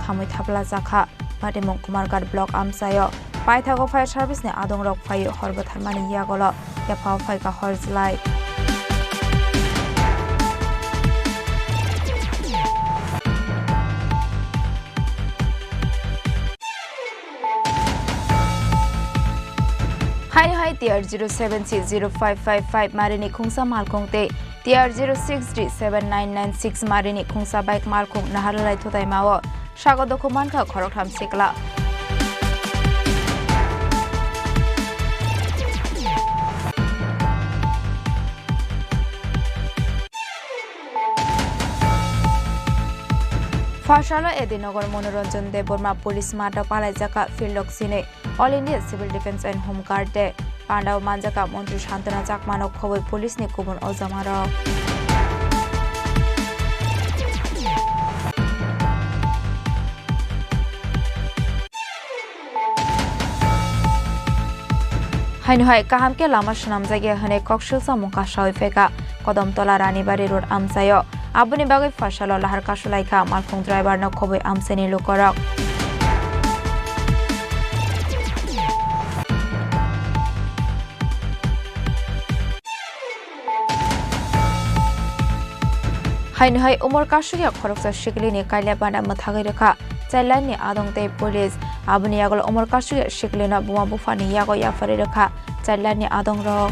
khamwi thapla jakha. Patimung Kumarghat block amchaio paithago fire service ni adongrok phaiwi hor bwtharmani yagulo yaphao phaikha hor jlai. Haino hai T R zero seven six zero five five five marini khungsa malkhung tei T R zero six three seven nine nine six marini khungsa bike malkhung naharlai thutaimao sago dukhu mankha khoroktham sikla. Pharsalo Edinogar Monoranjan Debbarma police mato palaijaka phirlok sinwi All India Civil Defence and Home Guard Day pandao manjaka Montri Santana Chakmano khobwi police ni kubun ojamarok. Haino hai kaham khe lama swnamjakya hwnwi kok swlsamung kasawi phaikha Kodamtola Ranibari road amchaio. Aboni bagwi pharsalo lahar kasulaikha malkhung driver no khobwi amchaini lukorok. Haino hai umor kasukya khoroksa siklini kailya bana mwthagwi rwkha. Char lainni adong tei police. Aboni yagulo umor kasukya siklino buma buphani yago yapharwi rwkha char lainni adongrok.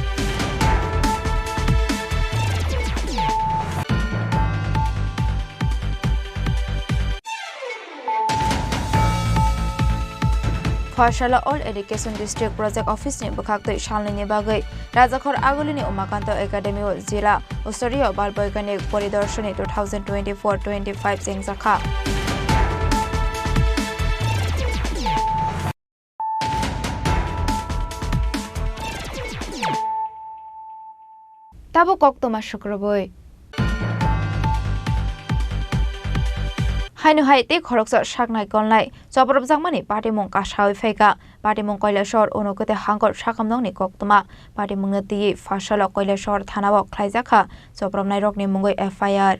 Pharsalo All Education District Project Office ni bwkhaktwi salnwini bagwi Rajakhor Agulini Umakanto Academy o Jila Ustorio Bal Boikhanik Poridarshoni two thousand twenty-four twenty-five chengjakha. Tabuk koktwma sukrubwi. Haino hai tei khoroksa saknai kolnai chopropjakmani patimung kasawi phaikha. Patimung Kailasor Unokoti Hangkor sakamnokni koktwma. Patimungno twiwi Pharsalo Kailasor thanao khlaijakha chopropnairokni mungwi F I R.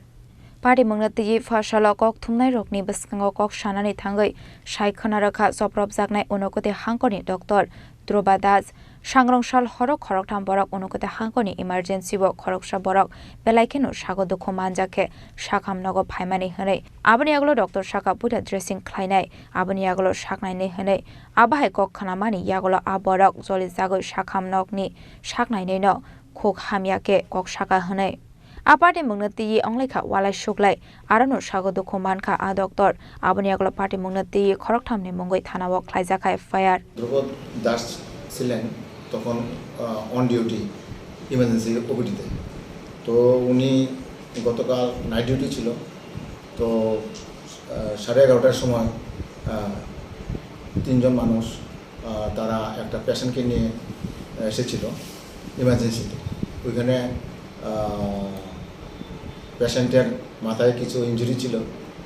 Patimungno twiwi Pharsalo kok thumnairokni bwskango kok sanani thangwi sai khwna rwkha chopropjaknai Unokoti Hangkorni doctor Dhruba Das. Sangrong sal horo khoroktham borok Unokoti Hangkorni emergency o khoroksa borok belai kheno sago dukhu manjak khe sakham nogo phaimani hwnwi. Aboni yagulo doctor saka puila dressing khlainai, aboni yagulo saknainai hwnwi. Abo hai kok khnamani yagulo a borok jolijagwi sakham nokni saknainaino khuk hamya khe kok saka hwnwi. A patimungno twiwi wnglaikha walai suklai, arono sago dukhu mankha a doctor. Aboni yagulo patimungno twiwi khorokthamni mungwi thanao khlaijakha F I R. ধ্রুব দাস ছিলেন তখন, আহ, on duty emergency ওপিডিতে। তো উনি গতকাল night duty ছিল। তো, আহ, সাড়ে এগারোটার সময়, আহ, তিনজন মানুষ, আহ, তারা একটা পেশেন্টকে নিয়ে এসেছিল ইমার্জেন্সিতে। ওইখানে, আহ, পেশেন্টের মাথায় কিছু ইনজুরি ছিল,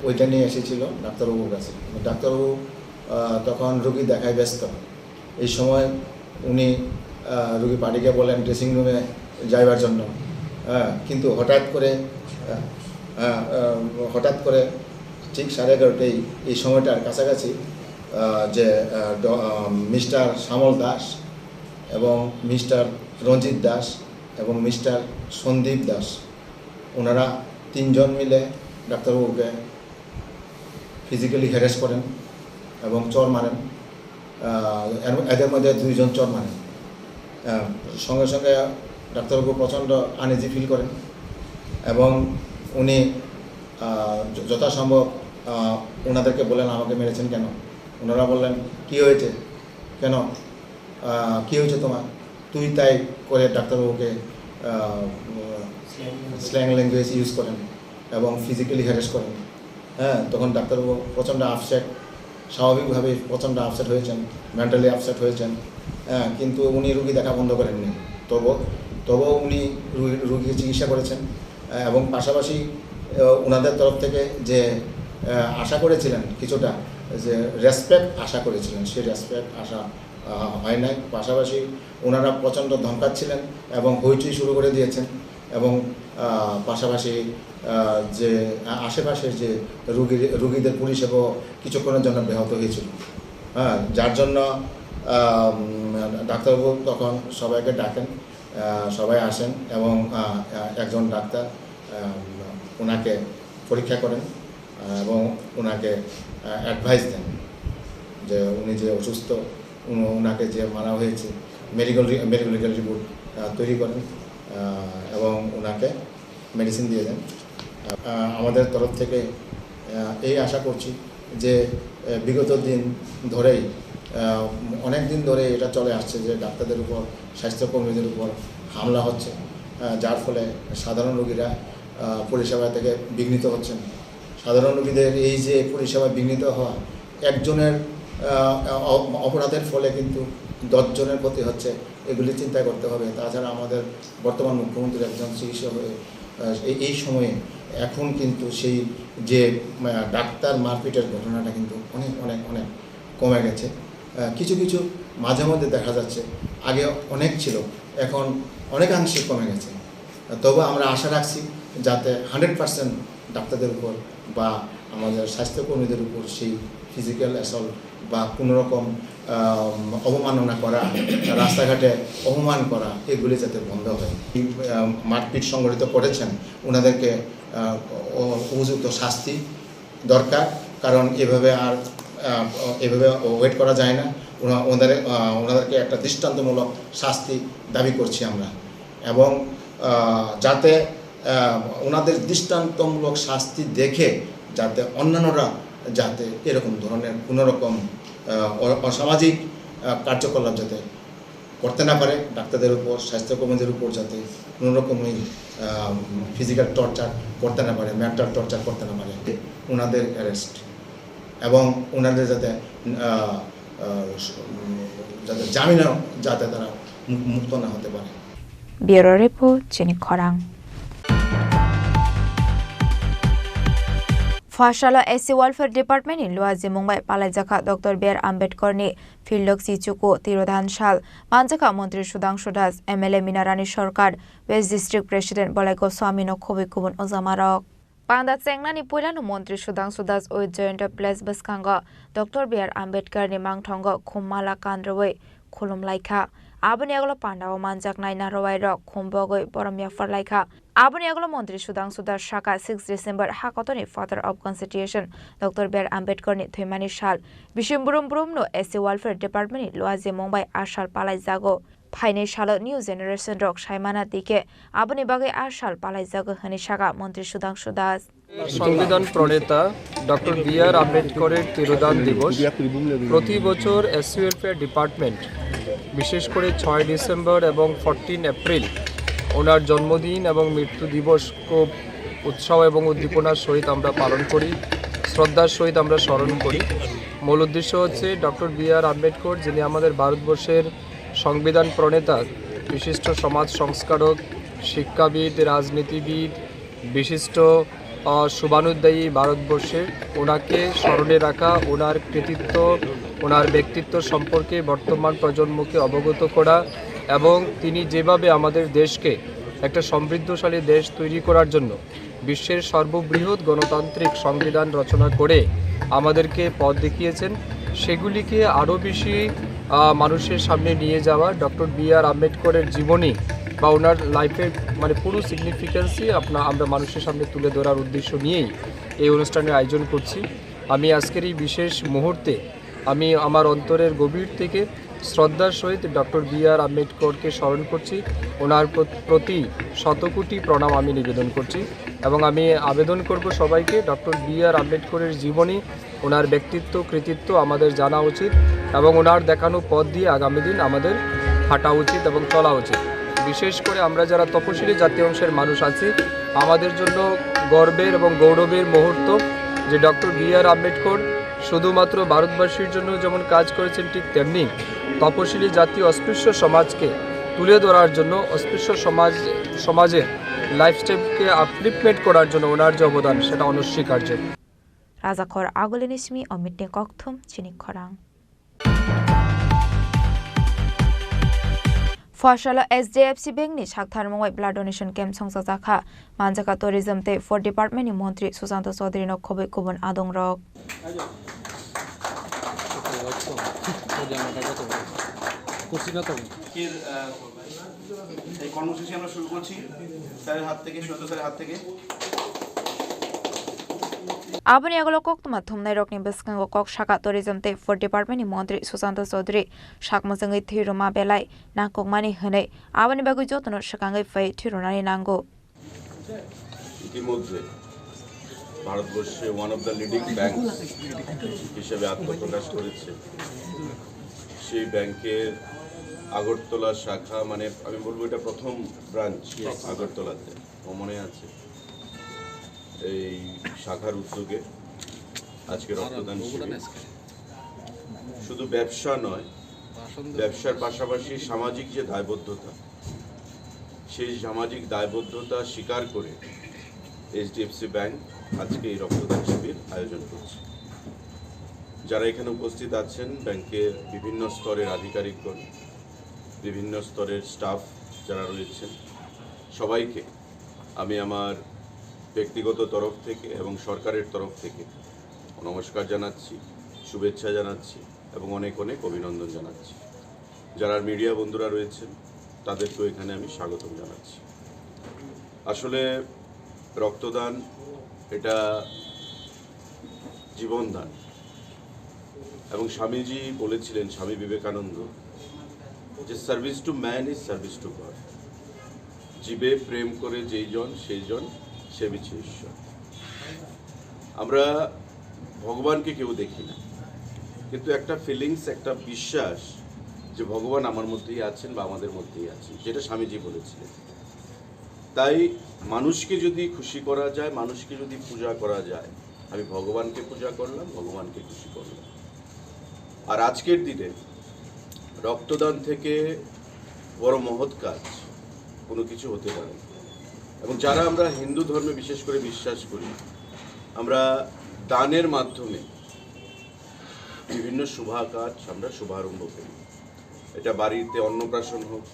ওইটা নিয়ে এসেছিল ডাক্তারবাবুর কাছে। ডাক্তারবাবু, আহ, তখন রুগী দেখায় ব্যস্ত। এই সময় উনি, আহ, রুগী পার্টিকে বলেন ড্রেসিং রুমে যাইবার জন্য। হ্যাঁ, কিন্তু হঠাৎ করে, আহ, আহ, আহ, হঠাৎ করে ঠিক সাড়ে এগারোটায় এই সময়টার কাছাকাছি, আহ, যে, আহ, ড-, আহ, মিস্টার শ্যামল দাস এবং মিস্টার রঞ্জিত দাস এবং মিস্টার সন্দীপ দাস, ওনারা তিনজন মিলে ডাক্তারবাবুকে ফিজিক্যালি হ্যারাস করেন এবং চড় মারেন। আহ, এর, এদের মধ্যে দুইজন চড় মারেন। আহ, সঙ্গে সঙ্গে ডাক্তারবাবু প্রচণ্ড আনইজি ফিল করেন এবং উনি, আহ, য-, যথাসম্ভব, আহ, ওনাদেরকে বলেন, "আমাকে মেরেছেন কেন?" ওনারা বললেন, "কী হয়েছে? কেন? আহ, কী হয়েছে তোমার?" তুই তাই করে ডাক্তারবাবুকে, আহ, স্ল্যাং ল্যাঙ্গুয়েজ ইউজ করেন এবং ফিজিক্যালি হ্যারাস করেন। হ্যাঁ, তখন ডাক্তারবাবু প্রচণ্ড আপসেট, স্বাভাবিকভাবেই প্রচণ্ড আপসেট হয়েছেন, মেন্টালি আপসেট হয়েছেন। হ্যাঁ, কিন্তু উনি রুগী দেখা বন্ধ করেননি। তবু, তবুও উনি রুগী, রুগীকে চিকিৎসা করেছেন, আহ, এবং পাশাপাশি, আহ, ওনাদের তরফ থেকে যে, আহ, আশা করেছিলেন কিছুটা, যে রেসপেক্ট আশা করেছিলেন, সেই রেসপেক্ট আশা, আহ, হয় নাই। পাশাপাশি ওনারা প্রচণ্ড ধমকাচ্ছিলেন এবং হইচই শুরু করে দিয়েছেন। এবং, আহ, পাশাপাশি, আহ, যে আ-, আশেপাশের যে রুগী, রুগীদের পরিষেবাও কিছুক্ষণের জন্য ব্যাহত হয়েছিল। হ্যাঁ, যার জন্য, আহ, উম, ডাক্তারবাবু তখন সবাইকে ডাকেন, আহ, সবাই আসেন এবং, আহ, আহ, একজন ডাক্তার, আহ, ওনাকে পরীক্ষা করেন। আহ, এবং ওনাকে, আহ, অ্যাডভাইস দেন যে উনি যে অসুস্থ, উন-, ওনাকে যে মারা হয়েছে, মেডিকেল রি-, মেডিকেল রিপোর্ট, আহ, তৈরি করেন, আহ, এবং ওনাকে মেডিসিন দিয়ে দেন। আহ, আমাদের তরফ থেকে, আহ, এই আশা করছি যে, আহ, বিগত দিন ধরেই, আহ, অনেক দিন ধরে এটা চলে আসছে যে ডাক্তারদের উপর, স্বাস্থ্যকর্মীদের উপর হামলা হচ্ছে, আহ, যার ফলে সাধারণ রোগীরা, আহ, পরিষেবা থেকে বিঘ্নিত হচ্ছেন। সাধারণ রোগীদের এই যে পরিষেবা বিঘ্নিত হওয়া, একজনের, আহ, অ-, অপরাধের ফলে কিন্তু দশ জনের ক্ষতি হচ্ছে, এগুলি চিন্তা করতে হবে। তাছাড়া আমাদের বর্তমান মুখ্যমন্ত্রী একজন চিকিৎসক হয়ে, আহ, এই, এই সময়ে এখন কিন্তু সেই যে, আহ, ডাক্তার মারপিটের ঘটনাটা কিন্তু অনেক, অনেক, অনেক কমে গেছে। আহ, কিছু কিছু মাঝে মধ্যে দেখা যাচ্ছে, আগে অনেক ছিল, এখন অনেকাংশে কমে গেছে। তবে আমরা আশা রাখছি যাতে হান্ড্রেড পার্সেন্ট ডাক্তারদের উপর বা আমাদের স্বাস্থ্যকর্মীদের উপর সেই ফিজিক্যাল অ্যাসল্ট বা কোনো রকম, আম, অবমাননা করা, রাস্তাঘাটে অপমান করা, এগুলি যাতে বন্ধ হয়। আম, মারপিট সংঘটিত করেছেন, ওনাদেরকে, আহ, অ-, উপযুক্ত শাস্তি দরকার, কারণ এভাবে আর, আহ, এভাবে ওয়েট করা যায় না। ওনা-, ওনাদের, আহ, ওনাদেরকে একটা দৃষ্টান্তমূলক শাস্তি দাবি করছি আমরা। এবং, আহ, যাতে, আহ, ওনাদের দৃষ্টান্তমূলক শাস্তি দেখে যাতে অন্যান্যরা যাতে এরকম ধরনের কোনো রকম, আহ, অ-, অসামাজিক, আহ, কার্যকলাপ যাতে করতে না পারে, ডাক্তারদের উপর, স্বাস্থ্যকর্মীদের উপর যাতে কোনো রকমই, আহ, ফিজিক্যাল টর্চার করতে না পারে, মেন্টাল টর্চার করতে না পারে, ওনাদের অ্যারেস্ট এবং ওনাদের যাতে, আহ, আহ, যাতে জামিনে যাতে তারা মু-, মুক্ত না হতে পারে। Bureau Report, Chini Khorang. Phasalo S C Welfare Department ni luajimung bai palaijakha Doctor B R Ambedkar ni philok chichuku tirodan sal manjakha Montri Sudhangshu Das, M L A Minarani Sarkar, West District President Bolai Goswami no khobwi kubun ojamarok. Panda chengnani puilano Montri Sudhangshu Das with Jayanta Place bwskango Doctor B R Ambedkar ni mangthongo khum mala kanrwi khulum laikha. Aboni agolo pandao manjaknai narwai rok khum bogwi borom yaphar laikha. Aboni agolo Montri Sudhangshu Das saka six December hakotoni Father of Constitution Doctor B R Ambedkar ni thwimani sal. Bisim brum brum no S C Welfare Department ni luajimung bai a sal palaijago. Phainai salo new generation rok saimana tike aboni bagwi a sal palaijago hwnwi saka Montri Sudhangshu Das. সংবিধান প্রণেতা doctor B আর আম্বেদকরের তিরোধান দিবস প্রতি বছর SC welfare department, বিশেষ করে ছয় ডিসেম্বর এবং ফোরটিন এপ্রিল ওনার জন্মদিন এবং মৃত্যু দিবস খুব উৎসাহ এবং উদ্দীপনার সহিত আমরা পালন করি, শ্রদ্ধার সহিত আমরা স্মরণ করি। মূল উদ্দেশ্য হচ্ছে ডক্টর বি আর আম্বেদকর, যিনি আমাদের ভারতবর্ষের সংবিধান প্রণেতা, বিশিষ্ট সমাজ সংস্কারক, শিক্ষাবিদ, রাজনীতিবিদ, বিশিষ্ট, আহ, শুভানুধ্যায়ী ভারতবর্ষের, ওনাকে স্মরণে রাখা, ওনার কৃতিত্ব, ওনার ব্যক্তিত্ব সম্পর্কে বর্তমান প্রজন্মকে অবগত করা এবং তিনি যেভাবে আমাদের দেশকে একটা সমৃদ্ধশালী দেশ তৈরি করার জন্য বিশ্বের সর্ববৃহৎ গণতান্ত্রিক সংবিধান রচনা করে আমাদেরকে পথ দেখিয়েছেন, সেগুলিকে আরও বেশি, আহ, মানুষের সামনে নিয়ে যাওয়া, ডক্টর বি আর আম্বেদকরের জীবনী বা ওনার লাইফের, মানে, পুরো সিগনিফিকেন্সই আপনা আমরা মানুষের সামনে তুলে ধরার উদ্দেশ্য নিয়েই এই অনুষ্ঠানের আয়োজন করছি। আমি আজকের এই বিশেষ মুহূর্তে আমি আমার অন্তরের গভীর থেকে শ্রদ্ধার সহিত ডক্টর বি আর আম্বেদকরকে স্মরণ করছি, ওনার প্র-, প্রতি শতকোটি প্রণাম আমি নিবেদন করছি এবং আমি আবেদন করব সবাইকে ডক্টর বি আর আম্বেদকরের জীবনী, ওনার ব্যক্তিত্ব কৃতিত্ব আমাদের জানা উচিত এবং ওনার দেখানো পথ দিয়ে আগামী দিন আমাদের হাঁটা উচিত এবং চলা উচিত। বিশেষ করে আমরা যারা তপশিলি জাতি অংশের মানুষ আছি, আমাদের জন্য গর্বের এবং গৌরবের মুহূর্ত যে ডক্টর বি আর আম্বেদকর শুধুমাত্র ভারতবাসীর জন্য যেমন কাজ করেছেন, ঠিক তেমনি তপশিলি জাতি অস্পৃশ্য সমাজকে তুলে ধরার জন্য, অস্পৃশ্য সমাজ, সমাজের লাইফস্টাইলকে আপলিফমেন্ট করার জন্য ওনার যে অবদান, সেটা অনস্বীকার্য। Rajakhor agulini simi o meeting kokthum chini khorang. Phasalo H D F C Bank ni sakthar mungwi blood donation camp songchajakha, manjakha Tourism tei Food Department ni Montri Sushanta Chaudhary no khobwi kubun adongrok. এই কর্মসূচি আমরা শুরু করছি স্যারের হাত থেকে, সুশান্ত স্যারের হাত থেকে। Aboni agolo koktwma thumnairokni bwskango kok saka Tourism tei Food Department ni Montri Sushanta Chaudhary sak mwchwngwi thwi rwma belai nangkukmani hwnwi aboni bagwi jotono swkangwi phai thwi rwnani nango. ইতিমধ্যে ভারতবর্ষে one of the leading bank হিসেবে আত্মপ্রকাশ করেছে। সেই ব্যাংকের আগরতলা শাখা, মানে, আমি বলবো এটা প্রথম ব্রাঞ্চ আগরতলাতে, আমার মনে আছে। এই শাখার উদ্যোগে আজকে রক্তদান শিবির। শুধু ব্যবসা নয়, ব্যবসার পাশাপাশি সামাজিক যে দায়বদ্ধতা, সেই সামাজিক দায়বদ্ধতা স্বীকার করে এইচডিএফসি ব্যাংক আজকে এই রক্তদান শিবির আয়োজন করছে। যারা এখানে উপস্থিত আছেন, ব্যাংকের বিভিন্ন স্তরের আধিকারিকগণ, বিভিন্ন স্তরের স্টাফ যারা রয়েছেন, সবাইকে আমি আমার ব্যক্তিগত তরফ থেকে এবং সরকারের তরফ থেকে নমস্কার জানাচ্ছি, শুভেচ্ছা জানাচ্ছি এবং অনেক অনেক অভিনন্দন জানাচ্ছি। যারা মিডিয়া বন্ধুরা রয়েছেন, তাদেরকেও এখানে আমি স্বাগতম জানাচ্ছি। আসলে রক্তদান এটা জীবনদান। এবং স্বামীজি বলেছিলেন, স্বামী বিবেকানন্দ, যে "Service to man is service to God।" জীবে প্রেম করে যেই জন, সেই জন সেবিছে ঈশ্বর। আমরা ভগবানকে কেউ দেখি না, কিন্তু একটা ফিলিংস, একটা বিশ্বাস যে ভগবান আমার মধ্যেই আছেন বা আমাদের মধ্যেই আছেন, যেটা স্বামীজি বলেছিলেন। তাই মানুষকে যদি খুশি করা যায়, মানুষকে যদি পূজা করা যায়, আমি ভগবানকে পূজা করলাম, ভগবানকে খুশি করলাম। আর আজকের দিনে রক্তদান থেকে বড় মহৎ কাজ কোনো কিছু হতে পারে না। এবং যারা আমরা হিন্দু ধর্মে বিশেষ করে বিশ্বাস করি, আমরা দানের মাধ্যমে বিভিন্ন শুভ কাজ আমরা শুভারম্ভ করি। এটা বাড়িতে অন্নপ্রাশন হোক,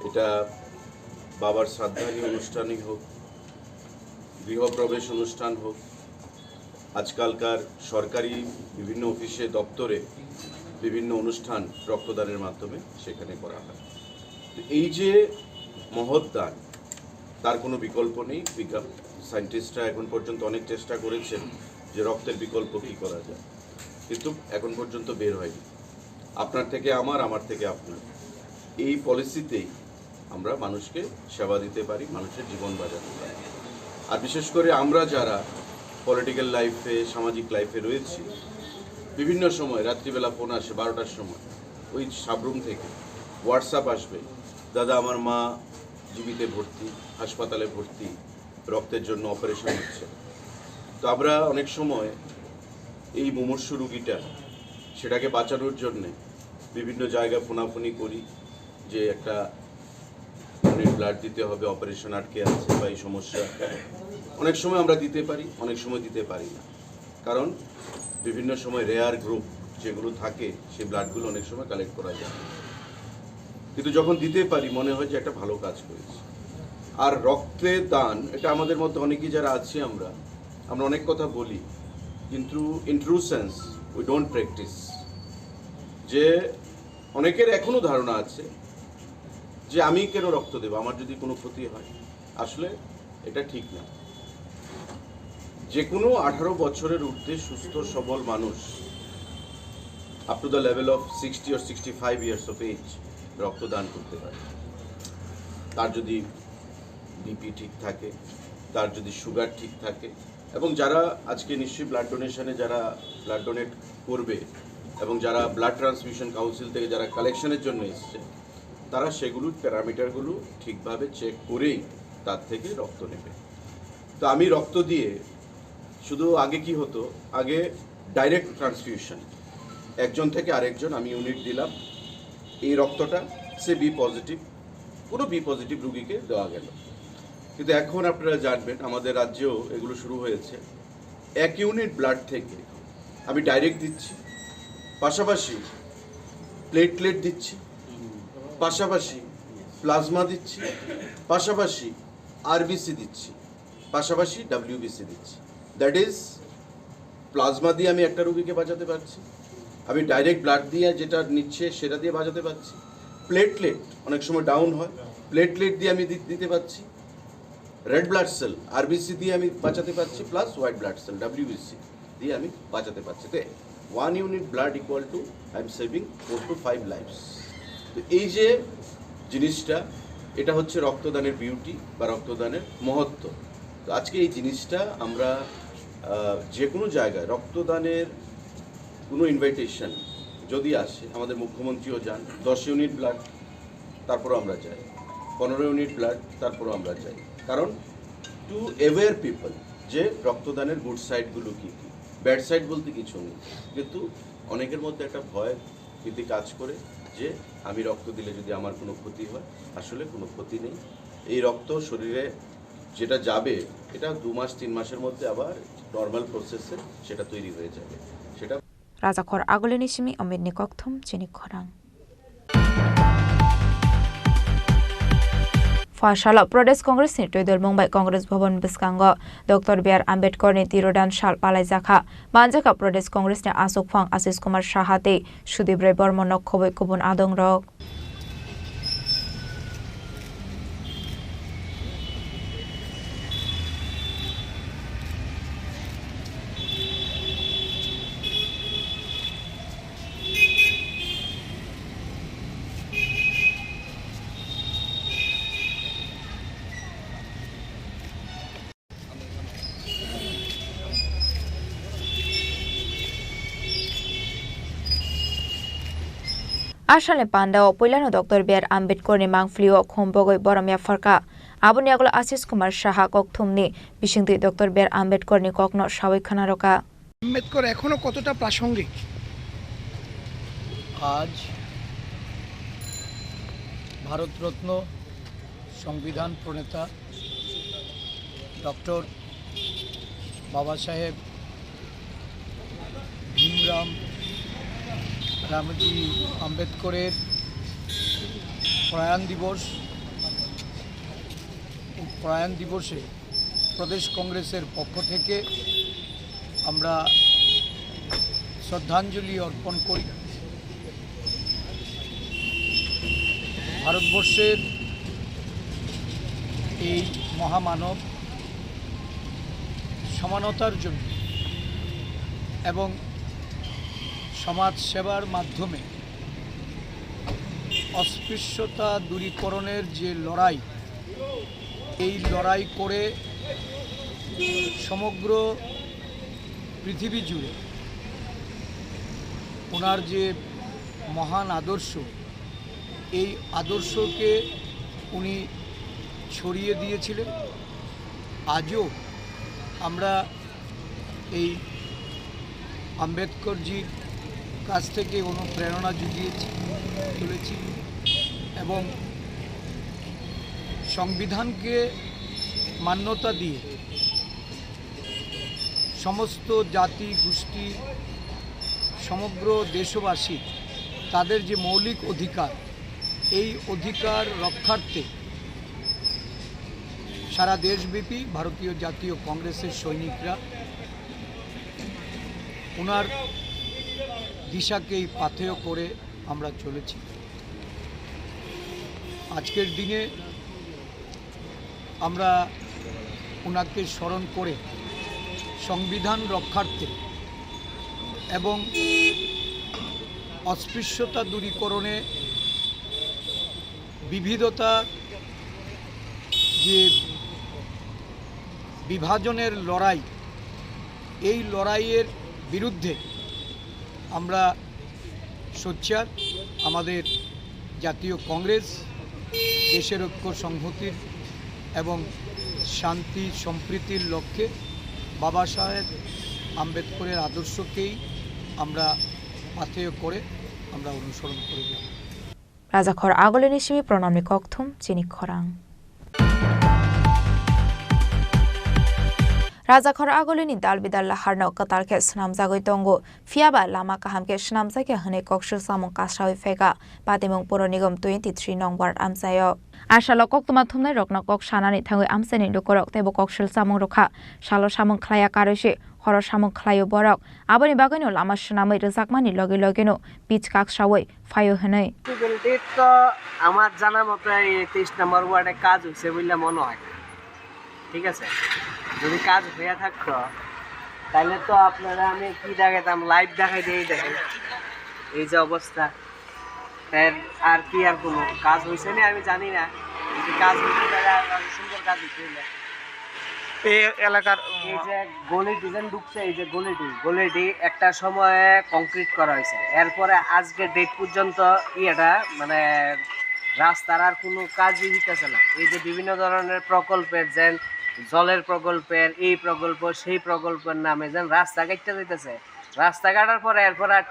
এটা বাবার শ্রাদ্ধাদি অনুষ্ঠানই হোক, গৃহপ্রবেশ অনুষ্ঠান হোক, আজকালকার সরকারি বিভিন্ন অফিসে, দপ্তরে বিভিন্ন অনুষ্ঠান রক্তদানের মাধ্যমে সেখানে করা হয়। তো এই যে মহৎ দান, তার কোনো বিকল্প নেই। বিজ্ঞান, সায়েন্টিস্টরা এখন পর্যন্ত অনেক চেষ্টা করেছেন যে রক্তের বিকল্প কী করা যায়, কিন্তু এখন পর্যন্ত বের হয়নি। আপনার থেকে আমার, আমার থেকে আপনার, এই পলিসিতেই আমরা মানুষকে সেবা দিতে পারি, মানুষের জীবন বাঁচাতে পারি। আর বিশেষ করে আমরা যারা পলিটিক্যাল লাইফে, সামাজিক লাইফে রয়েছি, বিভিন্ন সময় রাত্রিবেলা ফোন আসে বারোটার সময়, ওই সাবরুম থেকে হোয়াটসঅ্যাপ আসবে, "দাদা, আমার মা জিবিতে ভর্তি, হাসপাতালে ভর্তি, রক্তের জন্য অপারেশন হচ্ছে।" তো আমরা অনেক সময় এই মুমূর্ষু রুগীটা, সেটাকে বাঁচানোর জন্যে বিভিন্ন জায়গায় ফোনাফোনি করি যে একটা ইউনিট ব্লাড দিতে হবে, অপারেশন আটকে আছে বা এই সমস্যা। অনেক সময় আমরা দিতে পারি, অনেক সময় দিতে পারি না, কারণ বিভিন্ন সময় রেয়ার গ্রুপ যেগুলো থাকে, সেই ব্লাডগুলো অনেক সময় কালেক্ট করা যায়। কিন্তু যখন দিতে পারি, মনে হয় যে একটা ভালো কাজ করেছি। আর রক্তের দান, এটা আমাদের মধ্যে অনেকেই যারা আছি আমরা, আমরা অনেক কথা বলি, কিন্তু in true sense we don't practice. যে অনেকের এখনও ধারণা আছে যে আমি কেন রক্ত দেবো, আমার যদি কোনো ক্ষতি হয়। আসলে এটা ঠিক না। যে কোনো আঠারো বছরের ঊর্ধ্বে সুস্থ সবল মানুষ, up to the level of sixty or sixty five years of age, রক্তদান করতে পারে। তার যদি বিপি ঠিক থাকে, তার যদি সুগার ঠিক থাকে, এবং যারা আজকে নিশ্চয়ই ব্লাড ডোনেশনে যারা ব্লাড ডোনেট করবে এবং যারা ব্লাড ট্রান্সফিউশন কাউন্সিল থেকে যারা কালেকশনের জন্য এসছে, তারা সেগুলোর প্যারামিটারগুলো ঠিকভাবে চেক করেই তার থেকে রক্ত নেবে। তো আমি রক্ত দিয়ে শুধু, আগে কি হতো, আগে ডাইরেক্ট ট্রান্সফিউশন, একজন থেকে আরেকজন আমি ইউনিট দিলাম, এই রক্তটা সে বি পজিটিভ, কোনো বি পজিটিভ রুগীকে দেওয়া গেল। কিন্তু এখন আপনারা জানবেন, আমাদের রাজ্যেও এগুলো শুরু হয়েছে। এক ইউনিট ব্লাড থেকে আমি ডাইরেক্ট দিচ্ছি, পাশাপাশি প্লেটলেট দিচ্ছি, পাশাপাশি প্লাজমা দিচ্ছি, পাশাপাশি আরবিসি দিচ্ছি, পাশাপাশি ডাব্লিউবিসি দিচ্ছি। দ্যাট ইজ, প্লাজমা দিয়ে আমি একটা রুগীকে বাঁচাতে পারছি, আমি ডাইরেক্ট ব্লাড দিয়ে যেটা নিচ্ছে সেটা দিয়ে বাঁচাতে পারছি। প্লেটলেট অনেক সময় ডাউন হয়, প্লেটলেট দিয়ে আমি দি-, দিতে পারছি। রেড ব্লাড সেল, আরবিসি দিয়ে আমি বাঁচাতে পারছি, plus white blood cell, WBC দিয়ে আমি বাঁচাতে পারছি। তো one unit blood equal to, I am saving four to five lives। তো এই যে জিনিসটা, এটা হচ্ছে রক্তদানের বিউটি বা রক্তদানের মহত্ব। তো আজকে এই জিনিসটা আমরা, আহ, যে কোনো জায়গায় রক্তদানের কোনো ইনভাইটেশন যদি আসে, আমাদের মুখ্যমন্ত্রীও যান, দশ ইউনিট ব্লাড, তারপরও আমরা যাই, পনেরো ইউনিট ব্লাড, তারপরও আমরা যাই। কারণ টু অ্যাওয়্যার পিপল যে রক্তদানের গুড সাইডগুলো কী কী, ব্যাড সাইড বলতে কিছু নেই, কিন্তু অনেকের মধ্যে একটা ভয় ভীতি কাজ করে যে আমি রক্ত দিলে যদি আমার কোনো ক্ষতি হয়। আসলে কোনো ক্ষতি নেই। এই রক্ত শরীরে যেটা যাবে, এটা দু মাস তিন মাসের মধ্যে আবার নর্মাল প্রসেসে সেটা তৈরি হয়ে যাবে। সেটা রাজাখর Agulini simi Omitni kokthum chini khorang. Pha salo Pradesh Congress ni twidulmung bai Congress Bhavan bwskango Doctor B R Ambedkar ni tirodan sal palaijakha. Manjakha Pradesh Congress ni aswk phang Ashish Kumar Saha tei Sudip Rai Barma no khobwi kubun adong rok. Asalni pandao puilano Doctor B R Ambedkar ni mangphlio khum bogwi borom yapharkha. Aboni yagulo Ashish Kumar Saha kokthumni bisingtwi Doctor B R Ambedkar ni kokno sawi khwnarokha. Ambedkar এখনো কতটা প্রাসঙ্গিক? আজ ভারতরত্ন, সংবিধান প্রণেতা ডক্টর বাবা সাহেব ভীমরাম রামজি আম্বেদকরের প্রয়াণ দিবস, প্রয়াণ দিবসে প্রদেশ কংগ্রেসের পক্ষ থেকে আমরা শ্রদ্ধাঞ্জলি অর্পণ করি। ভারতবর্ষের এই মহামানব সমানতার জন্য এবং সমাজ সেবার মাধ্যমে অস্পৃশ্যতা দূরীকরণের যে লড়াই, এই লড়াই করে সমগ্র পৃথিবী জুড়ে ওনার যে মহান আদর্শ, এই আদর্শকে উনি ছড়িয়ে দিয়েছিলেন। আজও আমরা এই আম্বেদকরজির কাছ থেকে অনুপ্রেরণা জুগিয়েছি, তুলেছি এবং সংবিধানকে মান্যতা দিয়ে সমস্ত জাতি গোষ্ঠী, সমগ্র দেশবাসী তাদের যে মৌলিক অধিকার, এই অধিকার রক্ষার্থে সারা দেশব্যাপী ভারতীয় জাতীয় কংগ্রেসের সৈনিকরা ওনার দিশাকেই পাথেয় করে আমরা চলেছি। আজকের দিনে আমরা ওনাকে স্মরণ করে সংবিধান রক্ষার্থে এবং অস্পৃশ্যতা দূরীকরণে, বিবিধতা যে বিভাজনের লড়াই, এই লড়াইয়ের বিরুদ্ধে আমরা সোচ্চার। আমাদের জাতীয় কংগ্রেস দেশের ঐক্য সংহতির এবং শান্তি সম্প্রীতির লক্ষ্যে বাবা সাহেব আম্বেদকরের আদর্শকেই আমরা পাথেয় করে আমরা অনুসরণ করে যাব। Rajakhor Agulini simi pranamni kokthum chini khorang. Rajakhor Agulini dal bidal laharno kwtal khe swnamjagwi tongo, phiyaba lama kaham khe swnamjakya hwnwi koksil samung kasawi phaikha Patimung Puro Nigam twenty three nong ward amchaio. Asalo koktwma thumnai rokno kok sanani thangwi amchaini lukurok teibo koksil samung rwkha. Salo samung khlaiya karwi se horo samung khlaio borok. Aboni bagwino lama swnamwi rwjakmani logi logino pitch kak sawi phaio hwnwi. Festival date to আমার জানা মতে এই তেইশ নম্বর ওয়ার্ডে কাজ হয়েছে বলে মনে হয়, ঠিক আছে? যদি কাজ হয়ে থাকতো তাহলে তো আপনারা আমি কি দেখাইতাম, লাইভ দেখাই দিয়ে দেখেন এই যে অবস্থা। এর আর কি আর কোনো কাজ হয়েছে না আমি জানি না, যদি কাজ হইতে পারে আর আরো সুন্দর কাজ হইতে হইলে। এই এলাকার এই যে গলি ডিজাইন ঢুকছে, এই যে গলিটি, গলিটি একটা সময়ে কংক্রিট করা হয়েছে, এরপরে আজকে ডেট পর্যন্ত ইয়েটা মানে রাস্তার আর কোনো কাজই হইতেছে না। এই যে বিভিন্ন ধরনের প্রকল্পের, যেন জলের প্রকল্পের, এই প্রকল্প, সেই প্রকল্পের নামে যেন রাস্তা কাটতে যাইতেছে, রাস্তা কাটার পরে এরপর আর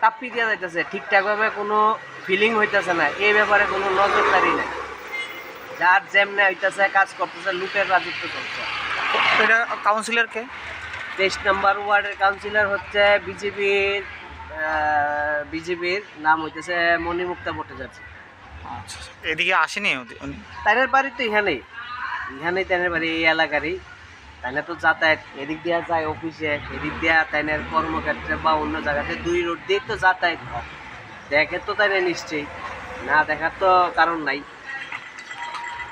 টাপ্পি দিয়া যাইতেছে, ঠিকঠাক ভাবে কোনো ফিলিং হইতেছে না, এই ব্যাপারে কোনো নজরদারি নাই। যার যেমনে হইতেছে কাজ করতেছে, লুটের রাজত্ব চলছে। এটা কাউন্সিলর কে? তেইশ নম্বর ওয়ার্ডের কাউন্সিলর হচ্ছে বিজেপির, বিজেপির নাম হইতেছে মণিমুক্তা ভট্টাচার্য। আচ্ছা, এদিকে আসেনি উনি? তাইনের বাড়ি তো এখানেই, এখানেই তাইনের বাড়ি, এই এলাকারই। তাইনে তো যাতায়াত এদিক দিয়া যায় অফিসে, এদিক দিয়া তাইনের কর্মক্ষেত্রে বা অন্য জায়গাতে দুই রোড দিয়ে তো যাতায়াত হয়। দেখে তো তাইনে নিশ্চয়ই, না দেখার তো কারণ নাই।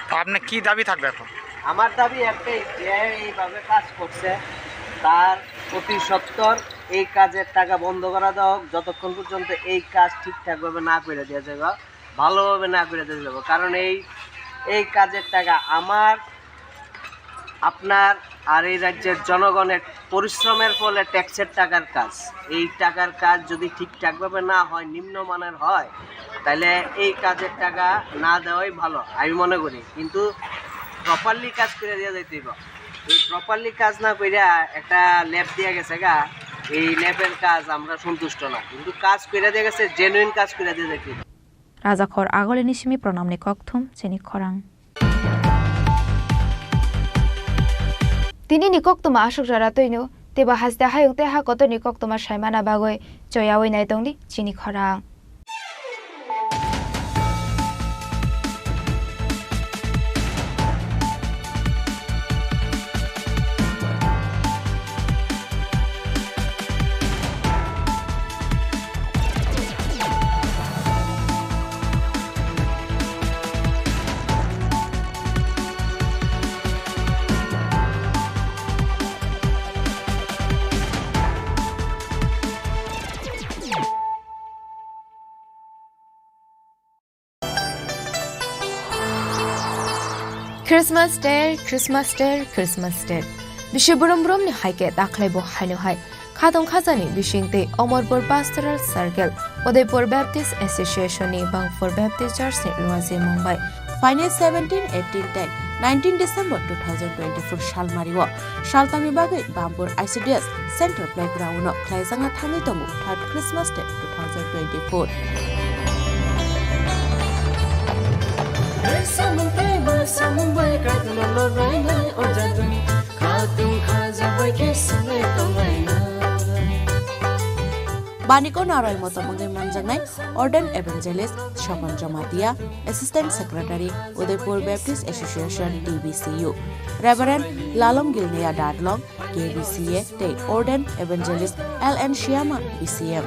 তো আপনার কি দাবি থাকবে এখন? আমার দাবি একটাই, যে এইভাবে কাজ করছে তার অতি সত্বর এই কাজের টাকা বন্ধ করা দেওয়া হোক, যতক্ষণ পর্যন্ত এই কাজ ঠিকঠাকভাবে না করে দেওয়া যাবে, ভালোভাবে না করে দেওয়া যাবে। কারণ এই, এই কাজের টাকা আমার, আপনার আর এই রাজ্যের জনগণের পরিশ্রমের ফলে ট্যাক্সের টাকার কাজ। এই টাকার কাজ যদি ঠিকঠাকভাবে না হয়, নিম্নমানের হয়, তাহলে এই কাজের টাকা না দেওয়াই ভালো আমি মনে করি। কিন্তু প্রপারলি কাজ করে দিয়ে যাইতে হইব। এই প্রপারলি কাজ না কইরা একটা ল্যাব দিয়ে গেছে গা, এই ল্যাবের কাজ আমরা সন্তুষ্ট না, কিন্তু কাজ করে দিয়ে গেছে, জেনুইন কাজ করে দিয়ে যাইতে হইব। Rajakhor Agulini simi pranamni kokthum chini khorang. Tinini koktwma aswk jora twino teibo haste hayung tei ha kotorni koktwma saimana bagwi choyawi nai tongdi chini khorang. Christmas Day, Christmas Day, Christmas Day. Bisi brum brumni hai khe dakhwlaibo haino hai. Khatong khajani bising tei Omorpur Pastoral Circle, Udaipur Baptist Association ni Bangpur Baptist Church ni luajimung bai. Phainai seventeen, eighteen tei nineteen December two thousand twenty-four salmario saltamni bagwi Bangpur I C D S Central Playground no khlaijakna thangwi tongo third Christmas Day two thousand twenty-four. Samung tei bo samung bai kadulolo rainai o jadung. Khatung khajabai khe swngwi tonglaina. Baniko naroi motom wngwi manjaknai Ordained Evangelist Sokon Jamatia, Assistant Secretary, Udaipur Baptist Association, T B C U, Reverend Lalom Gilneya Dadlong, K B C A, tei Ordained Evangelist L N Shyama, B C M.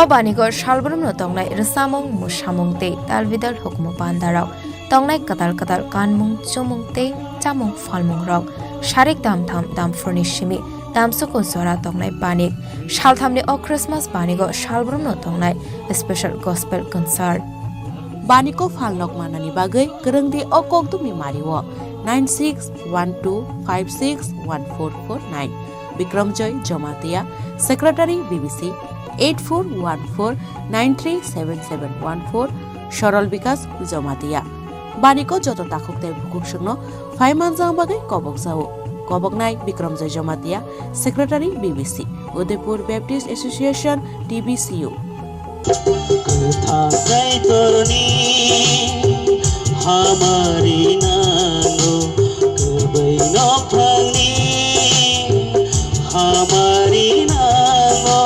O baniko salbrumno tongnai rwchapmung, mwsamung tei talbidal hukumu pandarok. Tongnai kwtal kwtal kanmung, chumung tei chamung phalmungrok, sarik damtham damphurni simi damsuku jora tongnai banik. Salthamni o Christmas banigo salbrumno tongnai special gospel concert. Baniko phalnok manani bagwi kwrwngdi o kokdumni mario nine six one two five six one four four nine. Bikramjoy Jomatia, Secretary B B C, eight four one four nine three seven seven one four, Sorol Bikas Jomatia. Baniko joto takhuk tei bukhuk songno phai manjak bagwi kobok jao. Koboknai Bikramjoy Jomatia, Secretary B B C, Udaipur Baptist Association, T B C U. Kwthang Kaitorni hamari nango, kwbai nophangni hamari nango.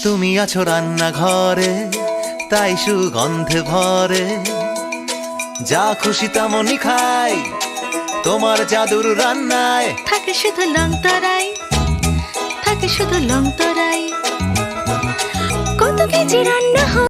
তুমি আছো রান্নাঘরে, তাই সুগন্ধে ভরে। যা খুশি তেমনই খাই, তোমার জাদুর রান্নায়। থাকে শুধু লংতরাই, থাকে শুধু লংতরাই। কত কেজি রান্না হয়।